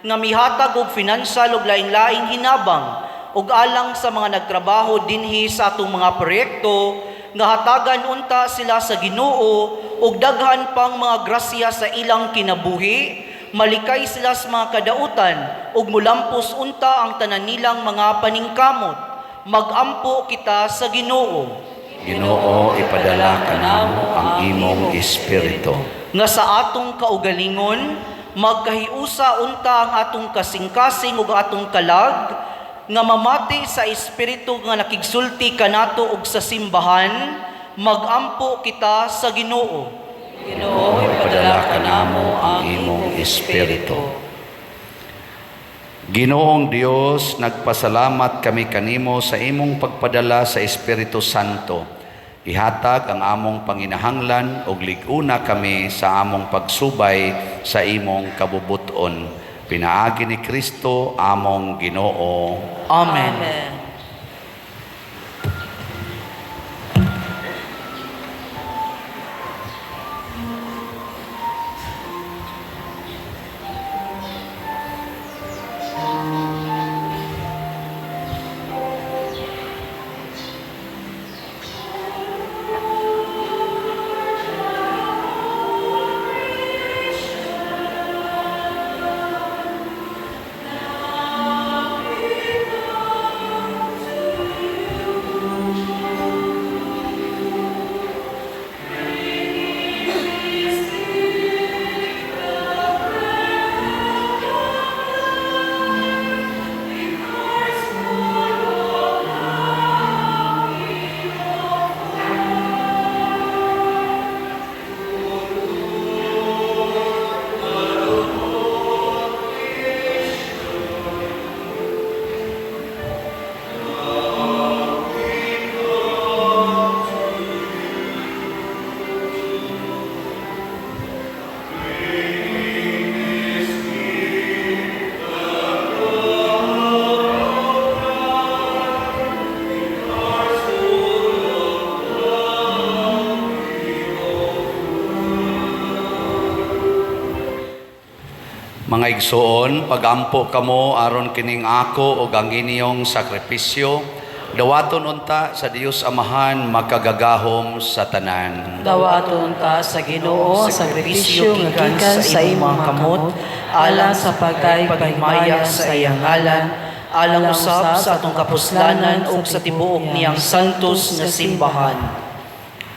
nga mihatag og financial ug laing-laing hinabang ug alang sa mga nagtrabaho dinhi sa atong mga proyekto nga hatagan unta sila sa Ginoo ug daghan pang mga grasya sa ilang kinabuhi, malikay sila sa mga kadautan ug mulampos unta ang tanan nilang mga paningkamot. Magampo kita sa Ginoo. Ginoo, ipadala kanamo ang imong espiritu. Nga sa atong kaugalingon magkahiusa unta ang atong kasing-kasing ug atong kalag nga mamati sa espiritu nga nakigsulti kanato ug sa simbahan. Magampo kita sa Ginoo. Ginoo, ipadala kanamo ang imong espiritu. Ginoong Dios, nagpasalamat kami kanimo sa imong pagpadala sa Espiritu Santo. Ihatag ang among panginahanglan ug lig-una kami sa among pagsubay sa imong kabubuton. Pinaagi ni Kristo among Ginoo. Amen. Amen. Mga igsoon, pagampo kamo aron kining ako ug ang inyong sakripisyo Dawaton unta sa Dios Amahan makagagahom sa tanan. Dawaton ta sa Ginoo ang sakripisyo nga gikan sa imong mga kamot alang sa pagdayeg paghimaya sa iyang ngalan, alang usab sa atong kapuslanan ug sa tibuok niyang santos nga simbahan.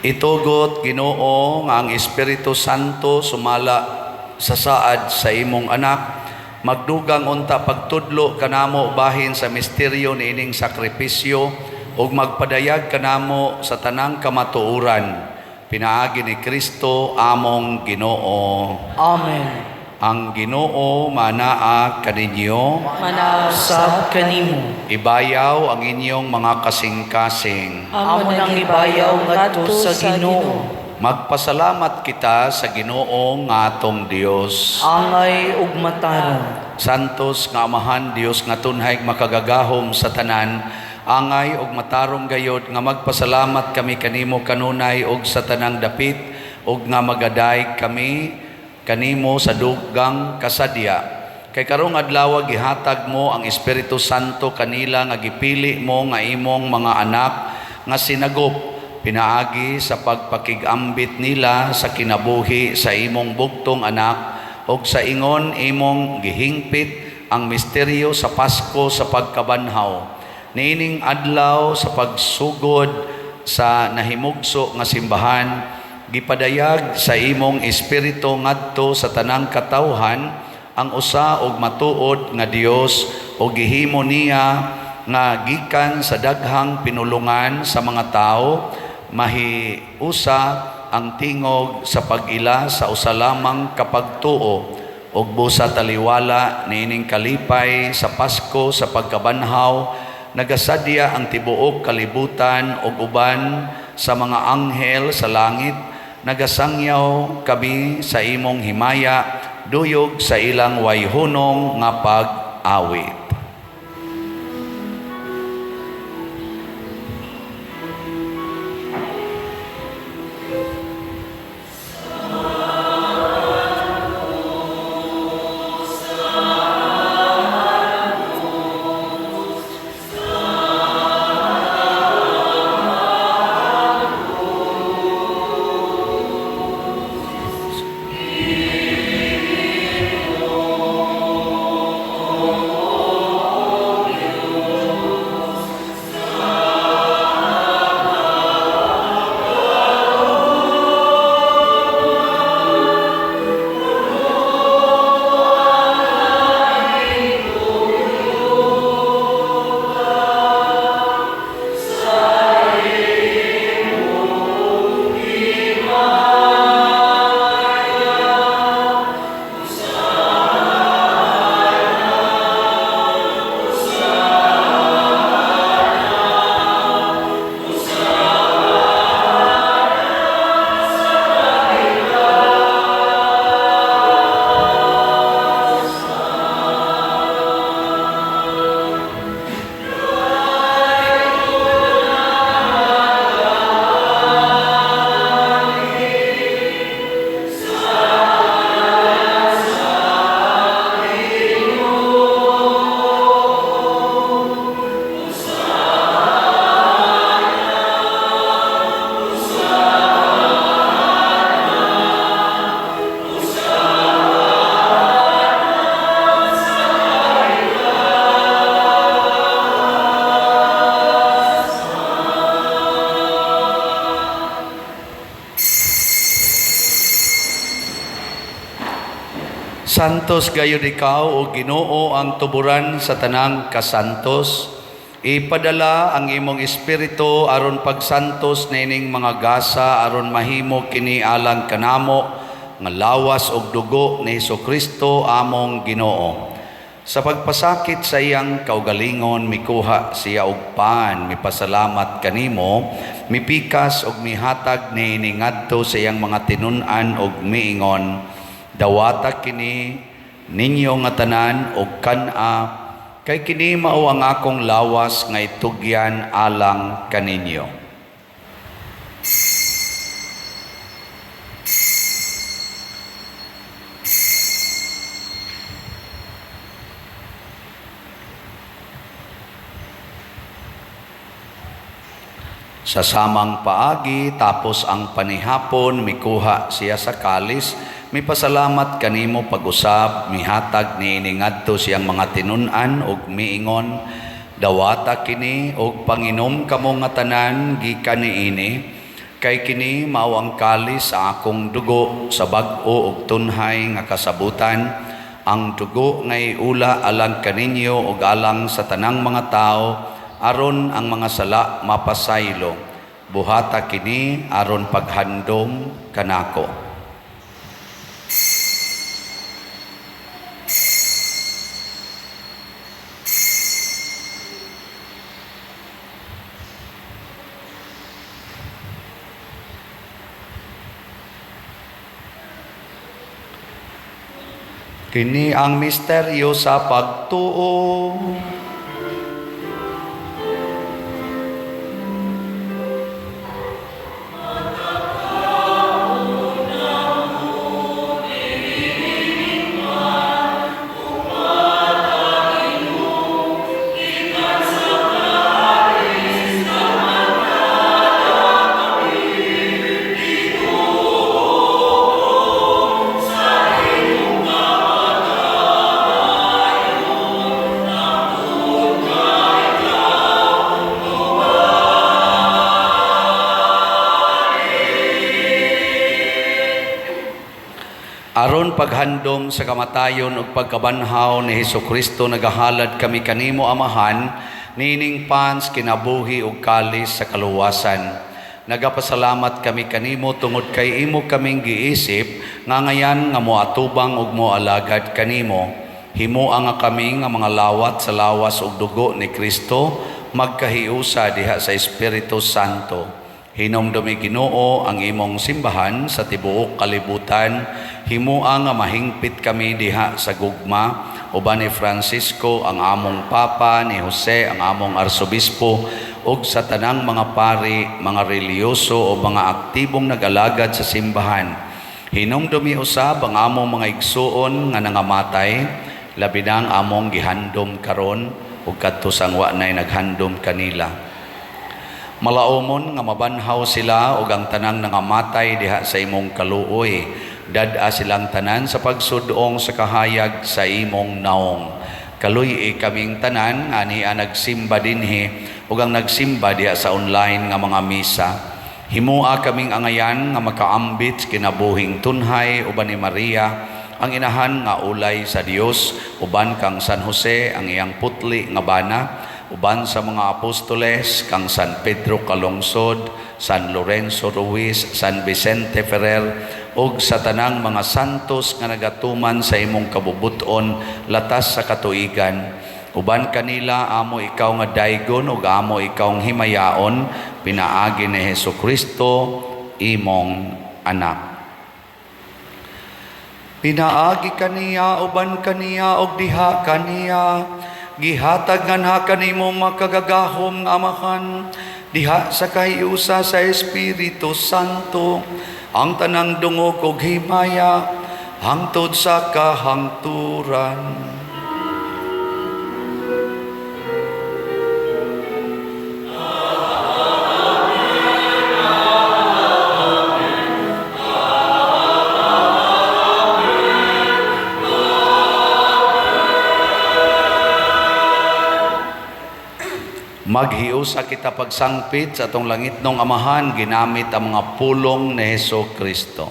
Itugot Ginoo nga ang Espiritu Santo sumala sa saad sa imong anak, magdugang unta pagtudlo kanamo bahin sa misteryo niining sakripisyo ug magpadayag kanamo sa tanang kamatuoran pinaagi ni Kristo among Ginoo. Amen. Ang Ginoo manaa kaninyo, Manaog Sab kanimo. ibayaw ang inyong mga kasing-kasing. Amo nang ibayaw ngadto sa Ginoo. Magpasalamat kita sa Ginoo nga atong Dios. Angay ug matarong. Santos nga Amahan Dios nga tunhay makagagahom sa tanan, angay ug matarong gayod nga magpasalamat kami kanimo kanunay ug sa tanang dapit ug nga magaday kami kanimo sa dugang kasadya. Kay karong adlaw gihatag mo ang Espiritu Santo kanila nga gipili mo nga imong mga anak nga sinagop pinaagi sa pagpakigambit nila sa kinabuhi sa imong bugtong anak ug sa ingon imong gihingpit ang misteryo sa Pasko sa pagkabanhaw. Niining adlaw sa pagsugod sa nahimugso nga simbahan, gipadayag sa imong espiritu ngadto sa tanang katawhan ang usa og matuod nga Dios ug gihimo niya nga gikan sa daghang pinulungan sa mga tawo mahiusa ang tingog sa pag-ila sa usa lamang kapagtuo ug busa taliwala niining kalipay sa Pasko sa pagkabanhaw, nagasadya ang tibuok kalibutan ug uban sa mga anghel sa langit nagasangyaw kami sa imong himaya duyog sa ilang wayhunong nga pag-awit. Santos gayud ikaw o Ginoo ang tuburan sa tanang kasantos. Ipadala ang imong espiritu aron pagsantos niining mga gasa aron mahimo kini alang kanamo nga lawas ug dugo ni Hesukristo among Ginoo. Sa pagpasakit sa iyang kaugalingon mikuha siya og pan, mipasalamat kanimo, mipikas og mihatag niini ngadto sa iyang mga tinun-an og miingon, dawata kini ninyo nga tanan og kan-a, kay kini mao ang akong lawas nga itugyan alang kaninyo. Sa samang paagi, tapos ang panihapon, mikuha siya sa kalis, mipasalamat kanimo pag-usab, mihatag niini ngadto sa iyang mga tinun-an ug miingon, "Dawata kini ug panginom kamo nga tanan gikan niini, kay kini mao ang kalis sa akong dugo sa bag-o ug tunhay nga kasabutan, ang dugo nga iula alang kaninyo ug alang sa tanang mga tawo aron ang mga sala mapasaylo. Buhata kini aron paghandom kanako." Kini ang misteryo sa pagtuo. Aron paghandom sa kamatayon ug pagkabanhaw ni Hesukristo, nagahalad kami kanimo, Amahan, niining pans kinabuhi ug kalis sa kaluwasan. Nagapasalamat kami kanimo tungod kay imo kaming giisip nga ngayan nga moatubang ug moalagad kanimo. Himoa nga kami nga mga lawat sa lawas ug dugo ni Kristo magkahiusa diha sa Espiritu Santo. Hinumdumi, Ginoo, ang imong simbahan sa tibuok kalibutan. Himoa nga mahingpit kami diha sa gugma uban ni Francisco ang among Papa, ni Jose ang among Arsobispo, ug sa tanang mga pari, mga relihiyoso o mga aktibong nag-alagad sa simbahan. Hinumdumi usab ang among mga igsuon nga nangamatay, labi na ang among gihandom karon ug kadto sang wa nay naghandom kanila. Malaumon nga mabanhaw sila ug ang tanang nangamatay diha sa imong kaluoy. Dad-a silang tanan sa pagsudong sa kahayag sa imong naong. Kaluy-i kaming tanan nga ania nagsimba dinhi ug ang nagsimba diha sa online nga mga misa. Himoa kaming angayan nga makaambit sa kinabuhing tunhay uban ni Maria, ang inahan nga ulay sa Dios, uban kang San Jose ang iyang putli nga bana, uban sa mga apostoles, kang San Pedro Calungsod, San Lorenzo Ruiz, San Vicente Ferrer, ug sa tanang mga santos nga nagatuman sa imong kabubuton latas sa katuigan. Uban kanila amo ikaw nga daygon ug amo ikaw himayaon pinaagi ni Hesukristo imong anak. Pinaagi kaniya, uban kaniya, ug diha kaniya, gihatag nganha kanimo makagagahom nga Amahan diha sa kahiusa sa Espiritu Santo ang tanang dungog ug himaya hangtod sa kahangturan. Maghiusa kita pagsangpit sa atong langitnong Amahan ginamit ang mga pulong ni Hesukristo.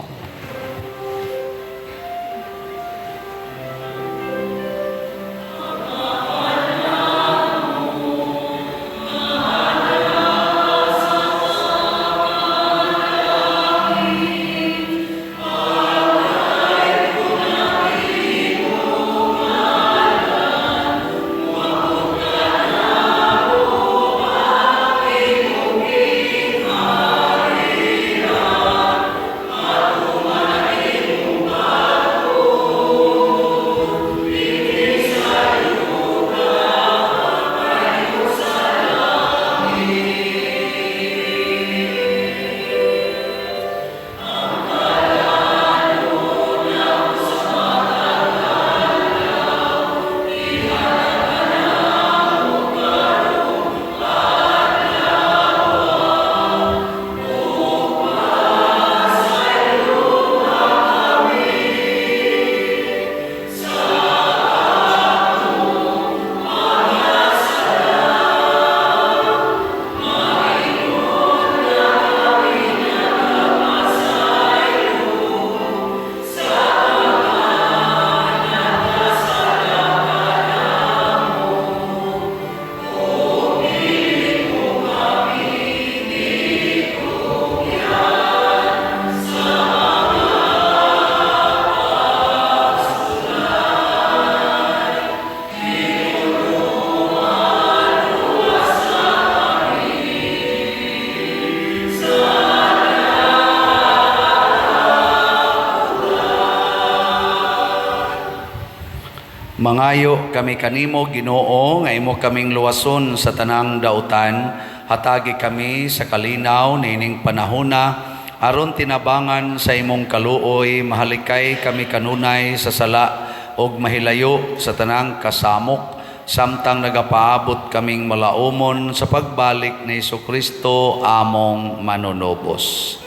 Mangayo kami kanimo, Ginoo, nga imo kaming luwason sa tanang dautan, hatagi kami sa kalinaw niining panahona aron tinabangan sa imong kaluoy, mahalikay kami kanunay sa sala ug mahilayo sa tanang kasamok samtang nagapaabot kaming malaumon sa pagbalik ni Kristo among manunubos.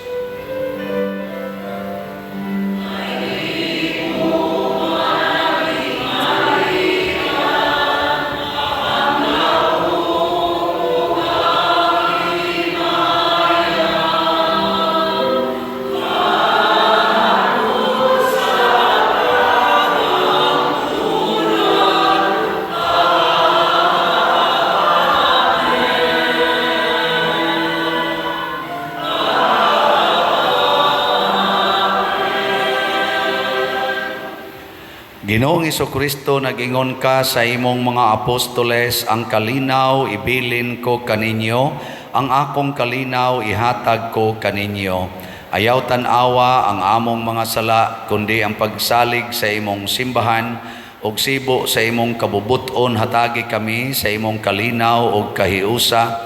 Ginoong Kristo, nag-ingon ka sa imong mga apostoles, "Ang kalinaw ibilin ko kaninyo, ang akong kalinaw ihatag ko kaninyo." Ayaw tan-awa ang among mga sala, kundi ang pagsalig sa imong simbahan, ug sibo sa imong kabubuton hatagi kami sa imong kalinaw ug kahiusa.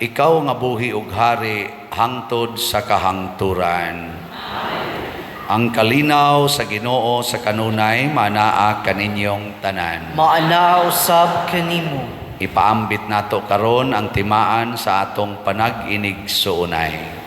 Ikaw nga buhi ug hari hangtod sa kahangturan. Ang kalinaw sa Ginoo sa kanunay manaa kaninyong tanan. Maanaa usab kanimo. Ipaambit nato karon ang timaan sa atong panag-inigsuonay.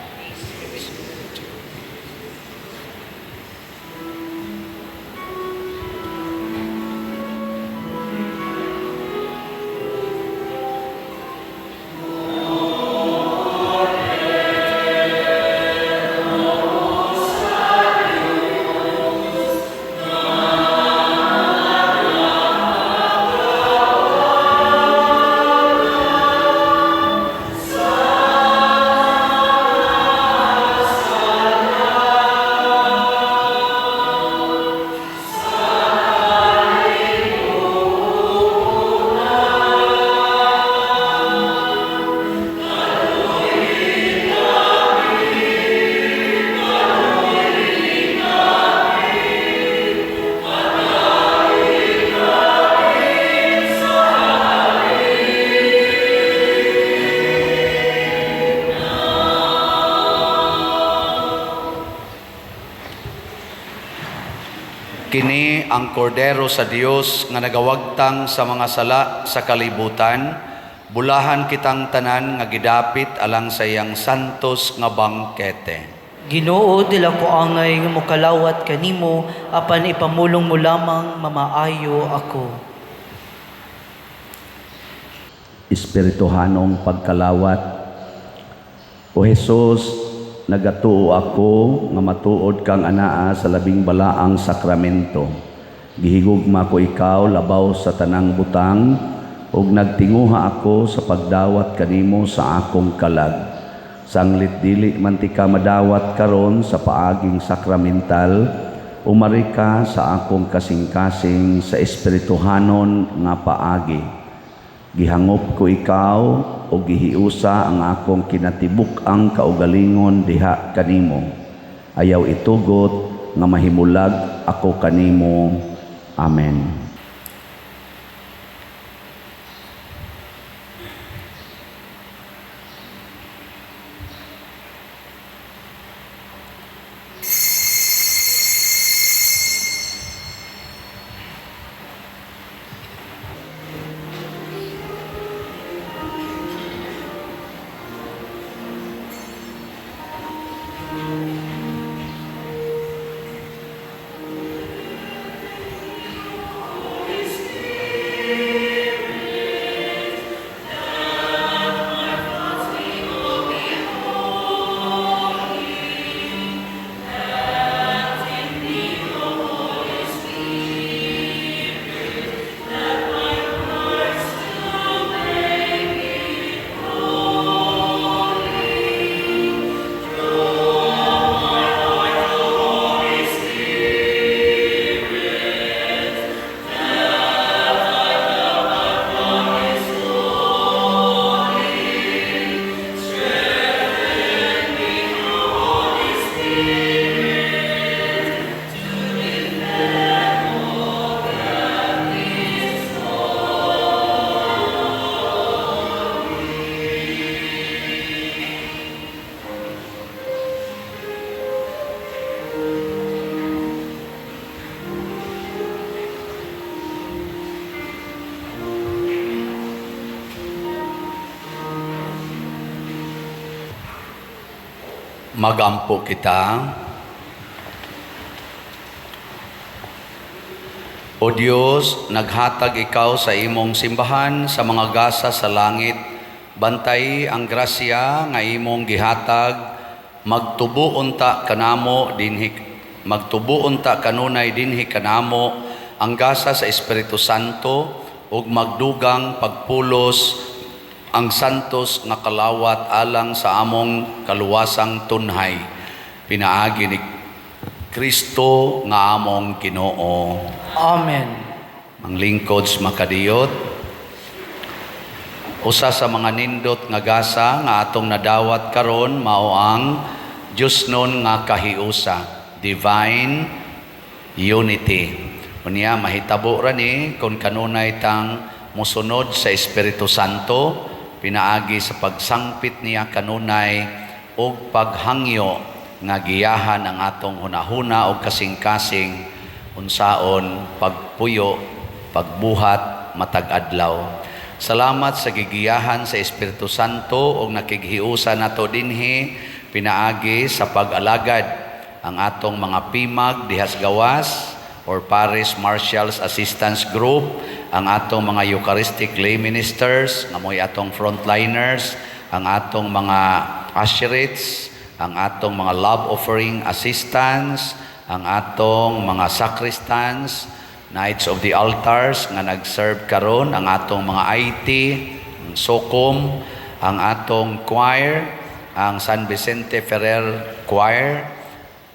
Kini ang kordero sa Dios nga nagawagtang sa mga sala sa kalibutan. Bulahan kitang tanan nga gidapit alang sa iyang santos nga bangkete. Ginoo, dili ako angay nga mokalawat kanimo, apan ipamulong mo lamang mamaayo ako. Espirituhanong pagkalawat. O Hesus, nagatuo ako nga matuod kang anaa sa labing balaang sakramento. Gihigugma ko ikaw labaw sa tanang butang ug nagtinguha ako sa pagdawat kanimo sa akong kalag. Sanglit dili man tika madawat karon sa paaging sakramental, umari ka sa akong kasing-kasing sa espirituhanon nga paagi. Gihangop ko ikaw o gihiusa ang akong kinatibuk-ang kaugalingon diha kanimo. Ayaw itugot nga mahimulag ako kanimo. Amen. Magampo kita. O Dios, naghatag ikaw sa imong simbahan sa mga gasa sa langit. Bantay ang grasya nga imong gihatag, magtubo unta kanamo dinhi, magtubo unta kanunay dinhi kanamo ang gasa sa Espiritu Santo ug magdugang pagpulos ang santos nga kalawat alang sa among kaluwasang tunhay, pinaagi ni Kristo nga among Ginoo. Amen. Manglingkod sa makadiyot, usa sa mga nindot nga gasa nga atong nadawat karon mao ang Diyosnon nga kahiusa, divine unity. Unya mahitabo ra ni kung kanunay tang mosunod sa Espiritu Santo pinaagi sa pagsangpit niya kanunay ug paghangyo nga giyahan ang atong hunahuna og kasing-kasing unsaon pagpuyo, pagbuhat matag adlaw. Salamat sa gigiyahan sa Espiritu Santo ug nakighiusa nato dinhi pinaagi sa pag-alagad ang atong mga PIMAG dihas gawas or Parish Marshals Assistance Group, ang atong mga Eucharistic lay ministers, nga mo'y atong frontliners, ang atong mga usherates, ang atong mga love offering assistants, ang atong mga sacristans, Knights of the Altars nga nag-serve karon, ang atong mga IT, ang SOCOM, ang atong choir, ang San Vicente Ferrer Choir,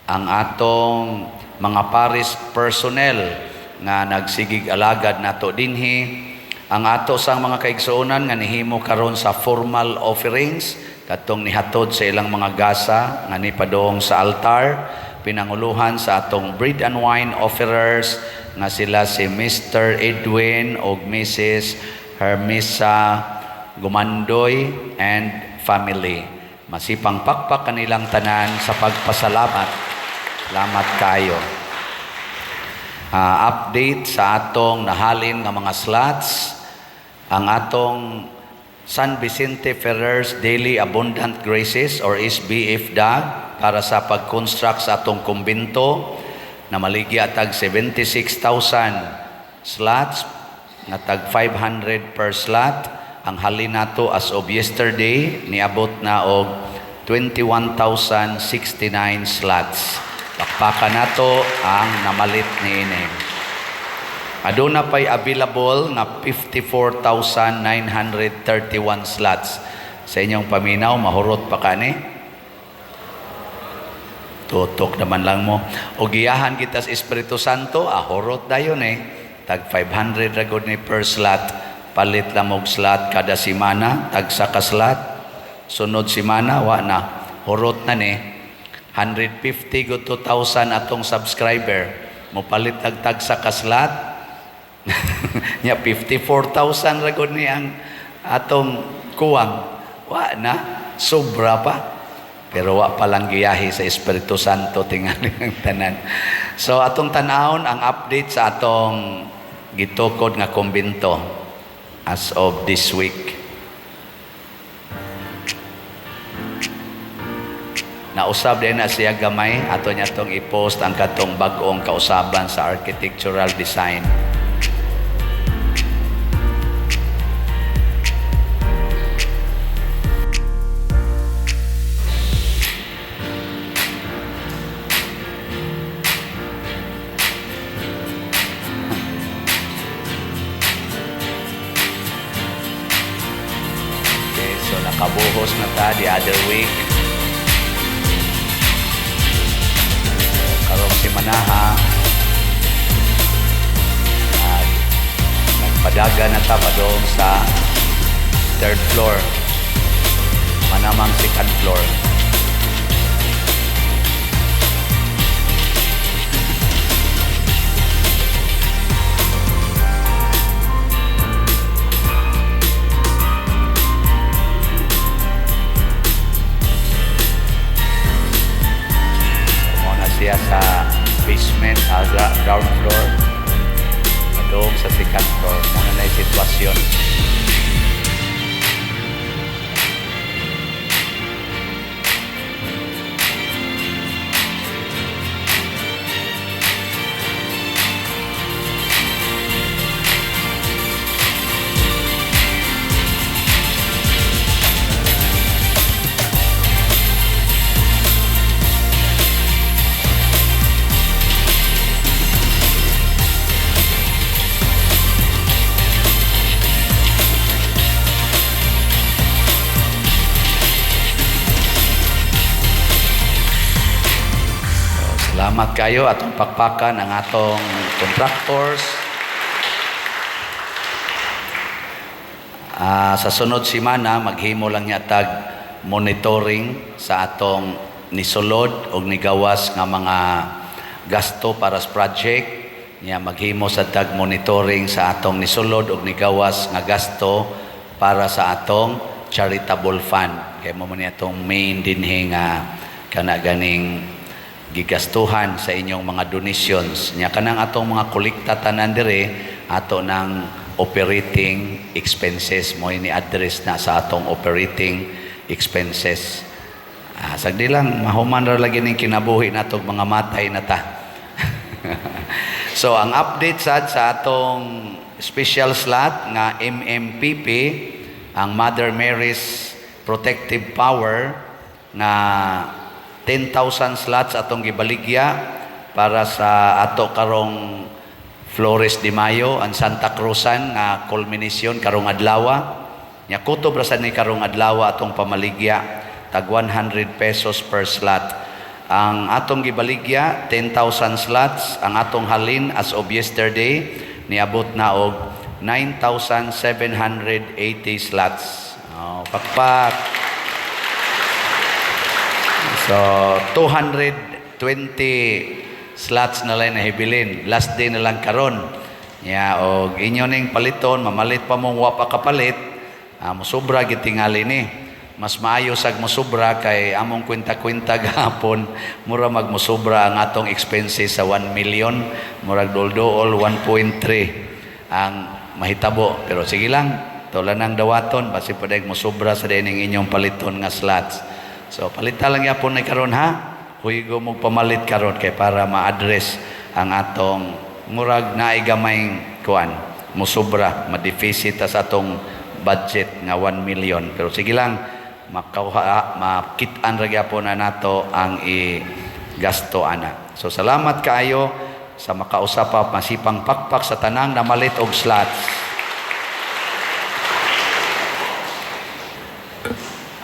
ang atong mga parish personnel nga nagsigig alagad nato dinhi, ang ato sang mga kaigsuonan nga nihimo karon sa formal offerings katong nihatod sa ilang mga gasa nga nipadong sa altar, pinanguluhan sa atong bread and wine offerers nga sila si Mr. Edwin og Mrs. Hermisa Gumandoy and family. Masipang pakpak kanilang tanan sa pagpasalamat. Salamat kayo. Update sa atong nahalin nga mga slots, ang atong San Vicente Ferrer's Daily Abundant Graces or SBF DAG para sa pag-construct sa atong kumbinto na maligya tag 76,000 slots nga tag 500 per slot. Ang halin nato as of yesterday niabot na og 21,069 slots. Pakpakan nato ang namalit niini. Aduna pay available nga 54,931 slots. Sa inyong paminaw, mahurot pa kani? Tutok naman lang mo. O giyahan kita sa Espiritu Santo, ahurot dayon eh. Tag 500 ra gud ni per slot. Palit lang og slot kada semana, tag sa ka slot. Sunod semana, wa na. Hurot na ni. 150 go 2,000 atong subscriber. Mopalit tag tag sa ka slot. Nya 54,000 ra gud ni ang atong kuwang. Wa na, sobra pa. Pero wa pa lang giyahi sa Espiritu Santo tingali ang tanan. So atong tan-awon ang update sa atong gitukod nga kumbinto as of this week. Nausab din na siya gamay, ato niya tong i-post ang katong bag-ong kausaban sa architectural design. Okay, so nakabuhos na ta the other week. Karong simanaha, nagpadaga na ta padung sa third floor, manamang second floor. Siya sa basement, ground floor, padung sa second floor. Muna na yung sitwasyon. Salamat kayo atong pakpakan ang atong contractors. Sa sunod semana maghimo lang niya tag monitoring sa atong nisulod og nigawas nga mga gasto para sa project. Niya maghimo sa tag monitoring sa atong nisulod og nigawas nga gasto para sa atong charitable fund. Kay mo man ni atong main dinhi nga kana ganing gigastuhan sa inyong mga donations. Nya kanang atong mga kolekta tanan dire ato ng operating expenses mo ni address na sa atong operating expenses. Sagdi lang mahuman ra lagi ning kinabuhi natong mga matay na ta. So ang update sad sa atong special slot nga MMPP, ang Mother Mary's Protective Power nga 10,000 slots atong gibaligya para sa ato karong Flores de Mayo, ang Santa Cruzan nga culmination karong adlaw. Nya kutob ra sad ni karong adlaw atong pamaligya tag 100 pesos per slot. Ang atong gibaligya 10,000 slots, ang atong halin as of yesterday niabot na og 9,780 slots. Oh, pakpak. So 220 slots na lang nahibilin. Last day na lang karon. Ya, og inyo ning paliton, mamalit pa mong wa pa kapalit, mosobra gitingali ni. Mas maayo sag mosobra kay among kwenta-kwenta gahapon, mura magmosobra ang atong expenses sa 1 million, murag dol-dool 1.3 ang mahitabo. Pero sige lang, tula nang dawaton, basi pa mosobra sa dining inyong paliton nga slots. So palita lang yapon ni karon ha. Huygo mo pamalit karon kay para ma-address ang atong murag naay gamay kuan mosobra, ma-deficit ta sa atong budget nga 1 million. Pero sige lang, makuha, makit-an ra gyapon na nato ang i-gasto ana. So salamat kaayo sa makausap pa masipang pakpak sa tanang namalit og slots.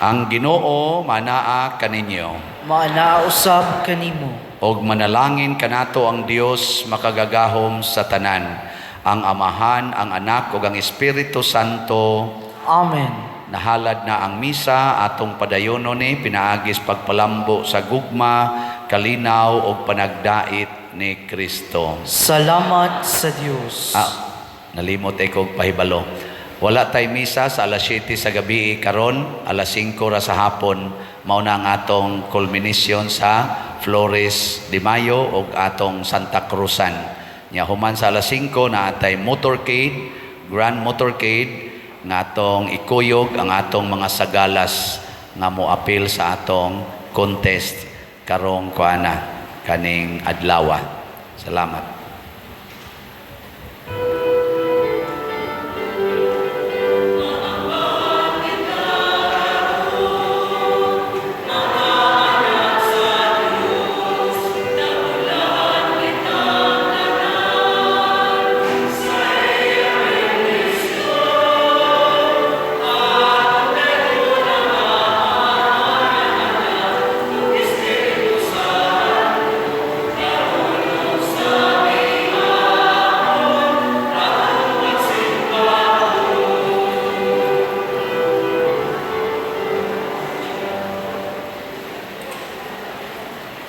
Ang Ginoo manaa kaninyo. Maanaa usab kanimo. Og manalangin kanato ang Dios makagagahom sa tanan, ang Amahan, ang Anak ug ang Espiritu Santo. Amen. Nahalad na ang misa atong padayonon ni pinaagis pagpalambo sa gugma, kalinaw ug panagdait ni Kristo. Salamat sa Dios. Nalimot ay kog pahibalo. Wala tay misa sa alas 7 sa gabi karon, alas 5 ra sa hapon, mao na ang atong culmination sa Flores de Mayo ug atong Santa Cruzan. Nya human sa alas 5 na atay motorcade, grand motorcade nga atong ikuyog ang atong mga sagalas nga moapil sa atong contest karong kuana kaning adlaw. Salamat.